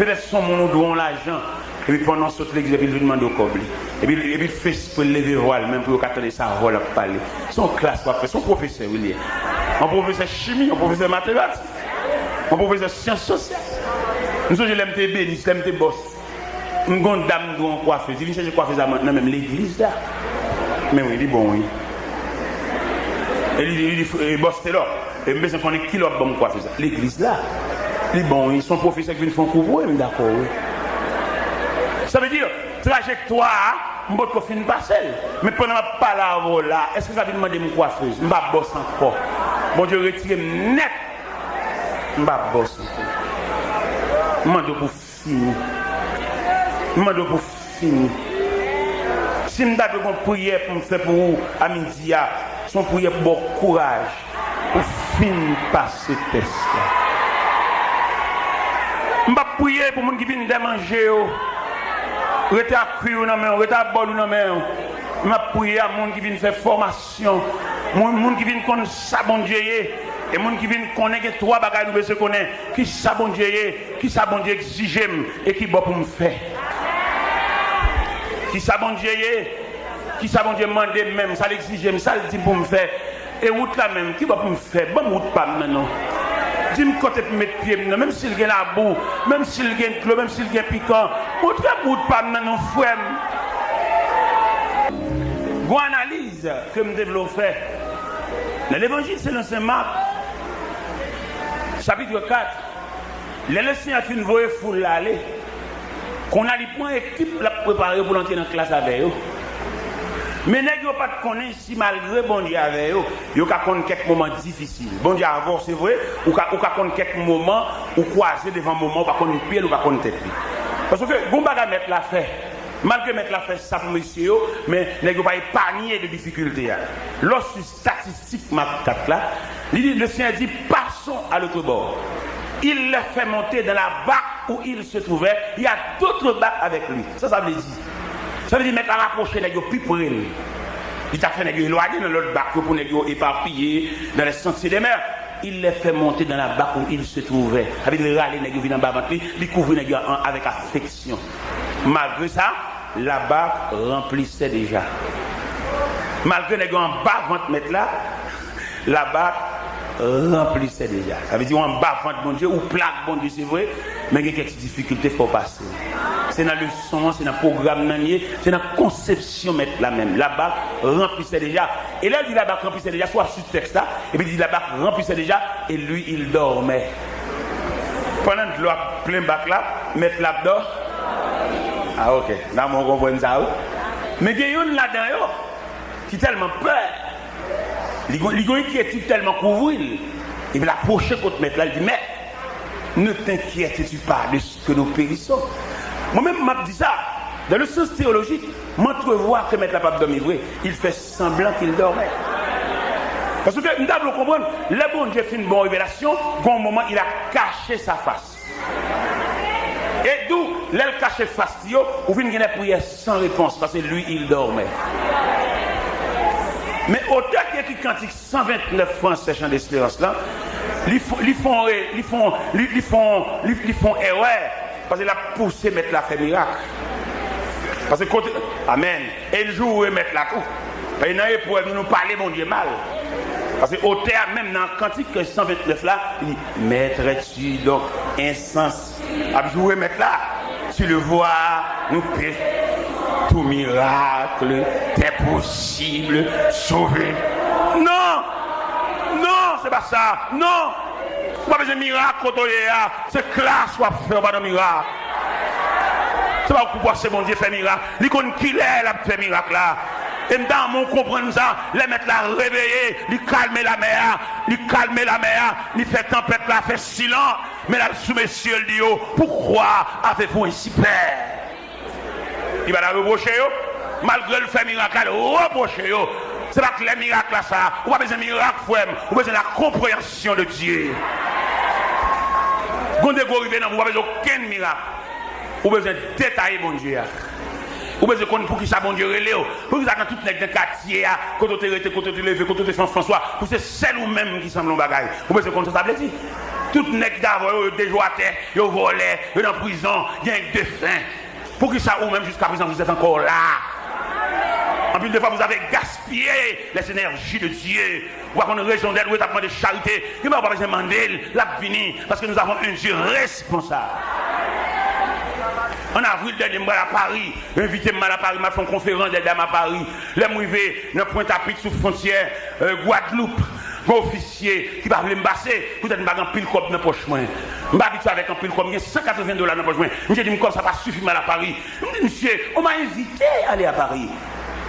Petèt se yon moun ou dwe yon lajan, epi pandan w sot legliz, epi l vin mande w kòb li. Epi, epi l fè espre l leve vwa l menm pou yo ka tande sa vwa l ap pale. Se yon klas w ap fè, se yon pwofesè wi l ye. Yon pwofesè chimi, yon pwofesè matematik, yon pwofesè syans sosyal. M sonje lè m te ebenis, lè m te bòs. M gon dam m dwe yon kwafez. Li vin chèche kwafez la nan menm legliz la. Men wi, li bon wi. E li, li, li, e, bòs Telò, e m bezwen konnen kilè w ap ban m kwafez la. Legliz la. Li bon wi. Se yon pwofesè ki vin fè yon kou pou mwen, m dakò wi. Sa vle di, trajektwa a, m potko fin pase l. Men pandan m ap pale avè w la, èske sa vin mande m kwafez? M pa bòs ankò. Bondye retire m nèt. M pa bòs ankò. M mande w pou fini. M mande w pou fini. Si m ta dwe gon priyè pou m fè pou ou a midi a, se yon priyè pou ba w kouraj pou fin pase tès la. M p ap priye pou moun ki vin dèmanje yo, rete ak kwi yo nan men yo, rete ak bòl yo nan men yo. M ap priye a moun ki vin fè fòmasyon, moun, moun ki vin konn sa Bondye ye, e moun ki vin konnen gen twa bagay nou bezwen konnen. Kisa Bondye ye? Kisa Bondye egzije m? E ki bò pou m fè? Kisa Bondye ye? Kisa Bondye mande m menm? Sa l egzije m? Sa l di m pou m fè? E wout la menm, ki bò pou m fè? Ban m wout pa m nan non. Di m kote pou m met pye m nan, menm si l gen labou, menm si l gen dlo, menm si l gen pikan. Montre m wout pa m nan non, frè m. Gon analiz ke m te vle w fè. Nan Levanjil selon Sen Mak, chapit kat, lè Lesenyè fin voye foul la ale, kounye a li pran ekip l ap prepare pou l antre nan klas avè yo. Men nèg yo pa t konnen si malgre Bondye avè yo, yo ka konn kèk moman difisil. Bondye avè w, se vre, ou ka, ou ka konn kèk moman ou kwaze devan moman, ou pa konn pye l, ou pa konn tèt li. Paske gon bagay mèt la fè. Malgre mèt la fè sa pou mesye yo, men nèg yo pa epanye de difikilte a. Lè w swiv statistik Mak kat la, li di, Lesenyè di, passons à l'autre bord. Il les fait monter dans la barque où ils se trouvaient, il y a d'autres barques avec lui. Sa sa vle di? Sa vle di mèt la rapwoche nèg yo pi pre l. Li ta fè nèg yo elwaye nan lòt bak yo pou nèg yo epapiye dans les sentiers des mers. Il les fait monter dans la barque où ils se trouvaient. Sa vle di li rale nèg yo vin anba vant li, li kouvri nèg yo an, avèk afeksyon. Malgre sa, la barque remplissait déjà. Malgre nèg yo anba vant mèt la, la barque remplissait déjà. Sa vle di w anba vant Bondye, ou pla ak Bondye, se vre, men gen kèk ti difikilte fò w pase. Se nan leson an, se nan pwogram nan l ye, se nan konsepsyon mèt la menm. La barque remplissait déjà. E lè l di la barque remplissait déjà, si w ap swiv tèks la, epi li di la barque remplissait déjà, et lui, il dormait. Pandan dlo ap plen bak la, mèt la ap dò. Ah, ok. Nan mwen konprann sa, wi. Men gen youn ladan yo ki tèlman pè, li gon, li gon enkyetid tèlman kouvri l, epi l apwoche kot mèt la, li di, Mèt, ne t'inquiètes-tu pas de ce que nous périssons? Mwen menm, m ap di sa, dans le sens théologique, m antrevoit ke mèt la p ap dòmi vre. Il fait semblant qu'il dormait. Paske m ta vle w konprann, lè Bondye fin ba w revelasyon, gon moman, il a caché sa face. E dou, lè l kache fas li yo, ou vin gen de priyè san repons, paske lui, il dormait. Men otè ki ekri kantik san ventnèf fransè Chan Desperans lan, li f-, li fon, li fon, li, li fon, li, li fon erè, paske l ap pouse mèt la fè mirak. Paske kote, amèn. E l joure mèt la tou. Paske nan eprèv nou, nou pale Bondye mal. Paske otè a menm nan kantik san ventnèf la, li di, Mettrais-tu donc un sens? Ap joure mèt la. Tu le vois, nous pé-, tout miracle t'est possible, sauver. Non! Non, se pa sa. Non! Ou pa bezwen mirak kote w ye a. Se klas w ap fè, w pa nan mirak. Se pa ou k pou pase Bondye fè mirak. Li konn kilè l ap fè mirak la. E m ta renmen w konprann sa. Lè mèt la reveye, li kalme lamè a. Li kalme lamè a. Li fè tanpèt la fè silans. Men l al sou mesye l, li di yo, Pourquoi avez-vous ainsi peur? Li pa ta repwoche yo. Malgre l fè mirak la, l repwoche yo. Se pa klè mirak la sa. Ou pa bezwen mirak, frè m. Ou bezwen la konpreyansyon de Dye. Gon degre w rive nan, ou pa bezwen okenn mirak. Ou bezwen detaye Bondye a. Ou bezwen konn poukisa Bondye rele w. Poukisa nan tout nèg nan katye a, kote w te rete, kote w te leve, kote w te fè anfans ou a, pou se sèl ou menm ki sanble yon bagay. Ou bezwen konn sa sa vle di. Tout nèg ki t avè w yo, yo deja atè, yo vòlè, yo nan prizon, gen de fen. Poukisa ou menm, jiska prezan, vous êtes encore là? Anpil de fwa, vous avez gaspillé les énergies de Dieu. Ou pa konn rezon dèt, ou t ap mande charite. Gen bagay ou pa bezwen mande l, l ap vini. Paske nous avons un Dieu responsable. An avril dènye, m pral a Pari. Yo envite m al a Pari, m al fè yon konferans dè dam a Pari. Lè m rive nan Pwentapit sou fwontyè, euh, Gwadloup, gen ofisye ki pa vle m pase, poutèt m pa gen anpil kòb nan pòch mwen. M pa abitye avèk anpil kòb, m gen san katreven dola nan pòch mwen. Misye di m kòb sa pa sifi m al a Pari. M di misye, on m'a invité à aller à Paris.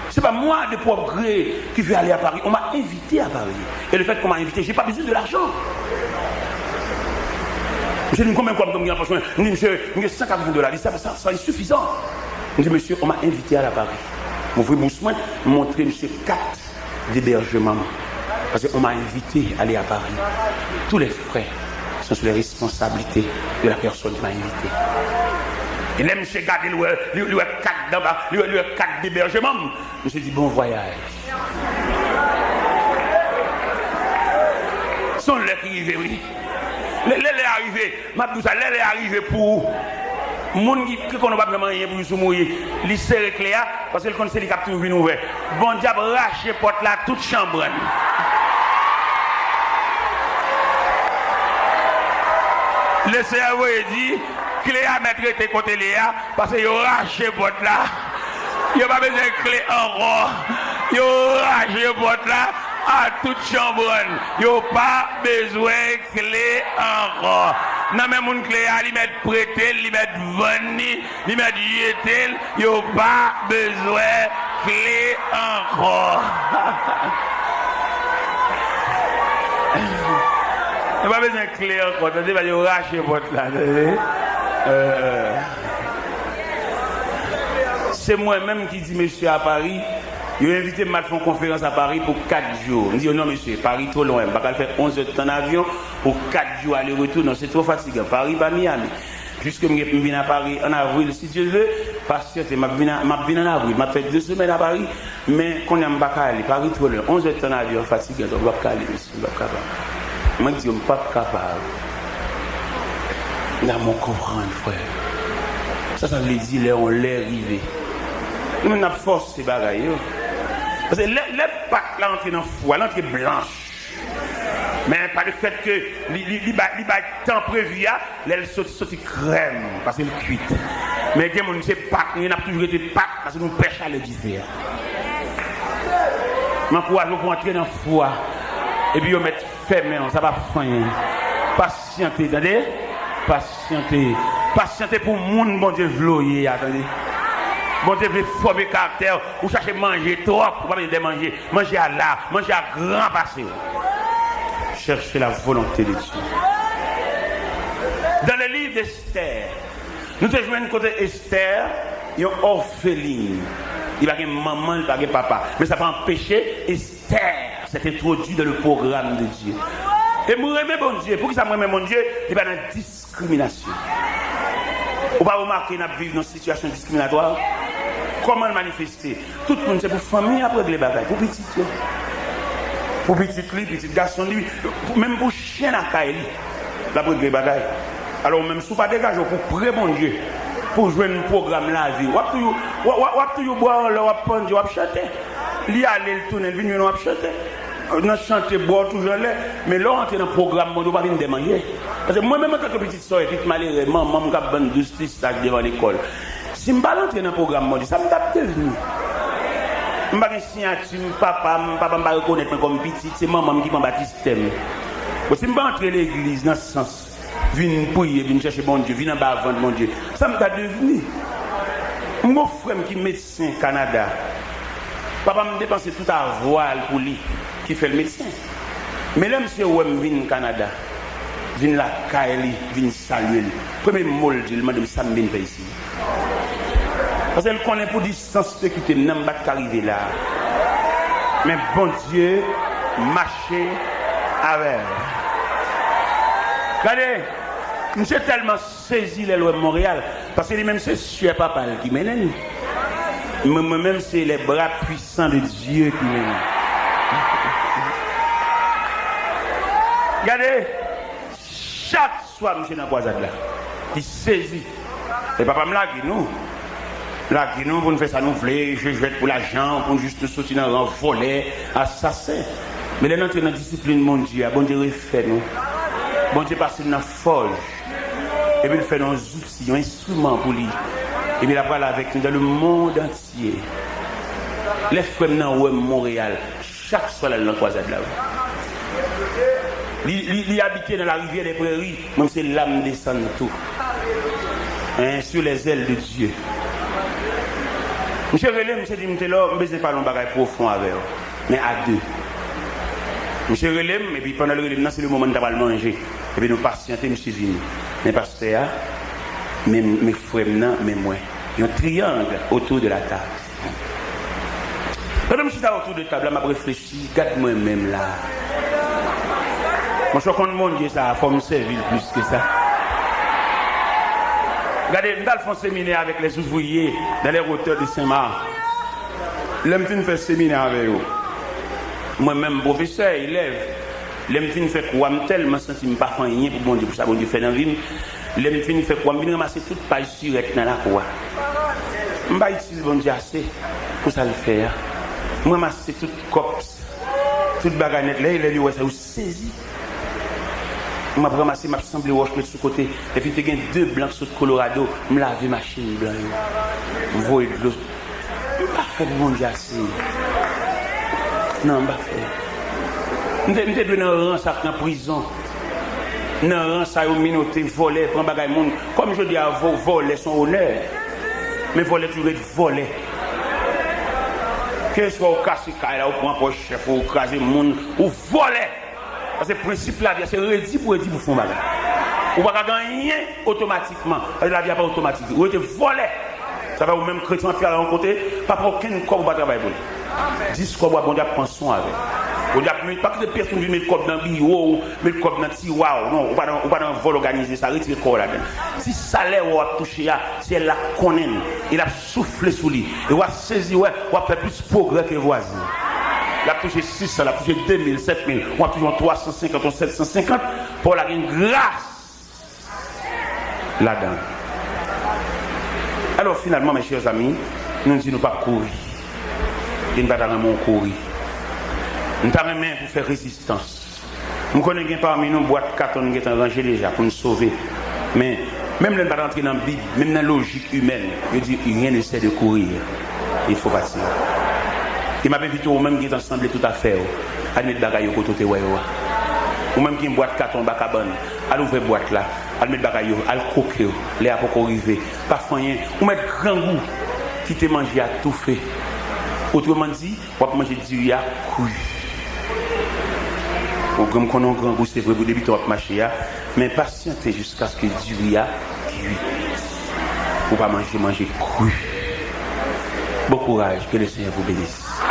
C'est pas moi de propre gré qui veut aller à Paris. On m'a invité à Paris. Et le fait qu'on m'a invité, j'ai pas besoin de l'argent. Misye di m konbyen kòb m gen nan pòch mwen. M di misye, m gen san katreven dola. Li di sa, sa, sa insifizan. M di misye, on m'a invité à aller à Paris. M ouvri bous mwen, m montre misye kat debèjman m. Paske on m'a invité à aller à Paris. Tous les frais sont sous les responsabilités de la personne qui m'a invité. E lè misye gade, li wè, li, li wè kat anba, li wè, li wè kat debèjman m. Misye di, bon vwayaj. Se yon lè ki rive, wi. Lè, lè, lè a rive, m ap di w sa, lè, lè a rive pou ou. Moun ki, ki konn w p ap janm anyen pou jis ou mouri, li sere kle a, paske l konn se li k ap toujou vin ouvè. Bondye ap rache pòt la tout chanbrann. Leseyè voye di, kle a mèt rete kote l ye a, paske yo rache pòt la. Yo pa bezwen kle ankò. Yo rache pòt la a tout chanbrann. Yo pa bezwen kle ankò. Nan men moun kle a, li mèt prete l, li mèt vann li, li mèt jete l. Yo pa bezwen kle ankò. Yo pa bezwen kle ankò. Tande, yo rache pòt la, tande. Euh, se mwen menm ki di mesye a Pari, yo envite m al fè yon konferans a Pari pou kat jou. M di yo, "Non, mesye, Pari twò lwen. M pa ka al fè onz è tan nan avyon pou kat jou ale retou. Non, se twò fatigan. Pari pa Miami." Piske m gen, m vin a Pari an avril, si Dye vle, pasyante, m ap vin a, m ap vin an avril. M ap fè de semèn a Pari, men kounye a m pa ka ale. Pari twò lwen. Onz è tan nan avyon fatigan, donk m p ap ka ale, mesye. M p ap kapab. Mwen di yo, "M p ap kapab." Nan mwen konprann, frè. Sa, sa vle di lè yon lè rive. Nou menm n ap fòse bagay yo. Paske lè, lè pat la antre nan fou a, l antre blanch. Men pa lefètke li, li, li bay, li bay tan previ a, lè l soti, soti krèm, paske l kuit. Men gen moun, se pat, nou, n ap toujou rete pat, paske nou pè chalè dife a. M ankouraje w pou w antre nan fou a. Epi yo mèt fèmen w, sa p ap fè anyen. Pasyante, tande? Pasyante. Pasyante pou moun Bondye vle w ye a, tande? Bondye vle fòme karaktè w. Ou chache manje twòp, ou pa bezwen de manje. Manje a la, manje a gran pase w. Cherchez la volonté de Dieu. Dans le livre d'Esther, nou te jwenn kote Esther, yon òfelin. Li pa gen manman, li pa gen papa. Men sa pa anpeche Esther s'être introduit dans le programme de Dieu. E m renmen Bondye. Poukisa m renmen Bondye? Li pa nan diskriminasyon. Ou pa remake n ap viv nan sitiyasyon diskriminatwa? Kòman l manifeste? Tout moun se pou fanmi y ap regle bagay, pou pitit yo. Pou pitit li, pitit gason li, menm pou chen lakay li, l ap regle bagay. Alò, ou menm, si w pa degaje w pou pre Bondye, pou jwenn pwogram lavi, w ap toujou, w, w, w ap toujou bwa anlè, w ap pandye, w ap chante. Li ale, l tounen, l vin jwenn w ap chante. Nan chante, bwa w toujou anlè. Men lè w antre nan pwogram Bondye, w pa vin dèmanje. Paske mwen menm, antanke pitit sòy, pitit malere, manman m k ap vann douz pistach devan lekòl. Si m pa t antre nan pwogram Bondye, sa m t ap devni? M pa gen siyati m, papa m, papa m pa rekonèt mwen kòm pitit, se manman m ki pran batistè m. Bon, si m pa antre legliz nan sans vin priye, vin chèche Bondye, vin anba vant Bondye, sa m ta devni? M gon frè m ki medsen Kanada. Papa m depanse tout avwa l pou li, ki fè l medsen. Men lè misye wè m vin Kanada, vin lakay li, vin salye l, premye mo l di, l mande m sa m vin fè isi. Paske l konnen pou distans te kite m nan, m pa t ka rive la. Men Bondye mache avè m. Gade, misye tèlman sezi lè l wè m Monreyal, paske li menm se sè papa l ki mennen l. Mwen, mwen menm, se les bras puissants de Dieu ki mennen m. Gade, chak swa misye nan kwazad la, li sezi. E papa m lage nou. Lage nou pou n fè sa nou vle, jwe jwèt pou lajan, pou n jis nou soti nan ran vòlè, asasen. Men lè n antre nan disiplin Bondye a, Bondye refè nou. Bondye pase n nan fòj. Epi l fè nou yon zouti, yon enstriman pou li. Epi l ap prale avèk nou dans le monde entier. Lè frè m nan wè m Monreyal, chak swa l al nan kwazad la, wi. Li, li, li abite nan la rivière des prairies, mwen se la m desann tou. Hein, sur les ailes de Dieu. Misye rele m, misye di m, "Telò, m bezwen pale yon bagay pwofon avè w, men a de." Misye rele m, epi pandan l rele m nan, se le moman n ta pral manje. Epi nou pasyante, misye vini. Men pastè a, men, men frè m nan, men mwen. Yon triyang otou de la tab. Pandan m chita otou de tab la, m ap reflechi, gad mwen menm la. Monchè, konn Bondye sa, fò m sèvi l plis ke sa. Gade, m t al fè yon seminè avèk les ouvriers dans les hauteurs de Saint-Marc. Lè m fin fè seminè avè yo, mwen menm, pwofesè, elèv, lè m fin fè kou a, m tèlman santi m pa fè anyen pou Bondye, pou sa Bondye fè nan vi m. Lè m fin fè kwa, m vin ranmase tout paj sirèt nan lakou a. M bay itil Bondye ase pou sa l fè a. M ranmase tout kòb, tout bagay nèt. Lè, lè yo wè sa, yo sezi. M ap ranmase, m ap sanble wòch, met sou kote. Epi te gen de blan k sot Colorado, m lave machin blan yo. M voye dlo. M pa fè pou Bondye ase. Non, m pa fè. M te, m te dwe nan ran sa k nan prizon. Nan ran sa yo minote, vòlè, pran bagay moun. Kòm jodi a, vo-, vòlè se yon onè. Men vòlè toujou ret vòlè. Keswa ou kase kay la, ou pran pòch chèf, ou kraze moun, ou vòlè. Paske prensip lavi a, se redi pou redi pou fè yon bagay. Ou pa ka gen anyen otomatikman. Paske lavi a pa otomatik. Ou rete vòlè. Sa fè ou menm kretyen w ap fè ala yon kote, pa pran okenn kòb ou pa travay pou li. Dis kòb ou a, Bondye ap pran swen avè l. Bondye ap met, pa kite pyès moun vin met kòb nan biwo w, met kòb nan tiwa w. Non, ou pa nan, ou pa nan vòl òganize sa, retire kò w ladan l. Ti salè w ap touche a, syèl la konnen l. E l ap soufle sou li. E w ap sezi wè, w ap fè plis pwogrè ke vwazen w. L ap touche sis san, l ap touche de mil, sèt mil, w ap touche yon twa san senkant, yon sèt san senkant. Paw la gen gras ladan l. Alò, finalman, mes chers amis, nou di nou p ap kouri. E n pa ta renmen w kouri. N ta renmen pou fè rezistans. M konnen gen pami nou bwat katon n gentan ranje deja pou n sove. Men, menm lè n pa t antre nan Bib, menm nan lojik imèn, yo di, rien ne sert de courir. Il faut partir. E m ap envite w, ou menm ki gentan sanble tout afè w, al met bagay yo kote w te wè yo a. Ou menm ki gen bwat katon anba kabann, al ouvè bwat la, al met bagay yo, al kwoke yo, lè a poko rive. Pa fè anyen. Ou mèt grangou, kite manje a toufe. Otreman di, w ap manje diri a kri. Ou gen, m konnen w grangou, se vre, pou depi tan w ap mache a, men pasyante jiskaske diri a kwit. Ou pa manje, manje kri. Bon courage, que le Seigneur vous bénisse.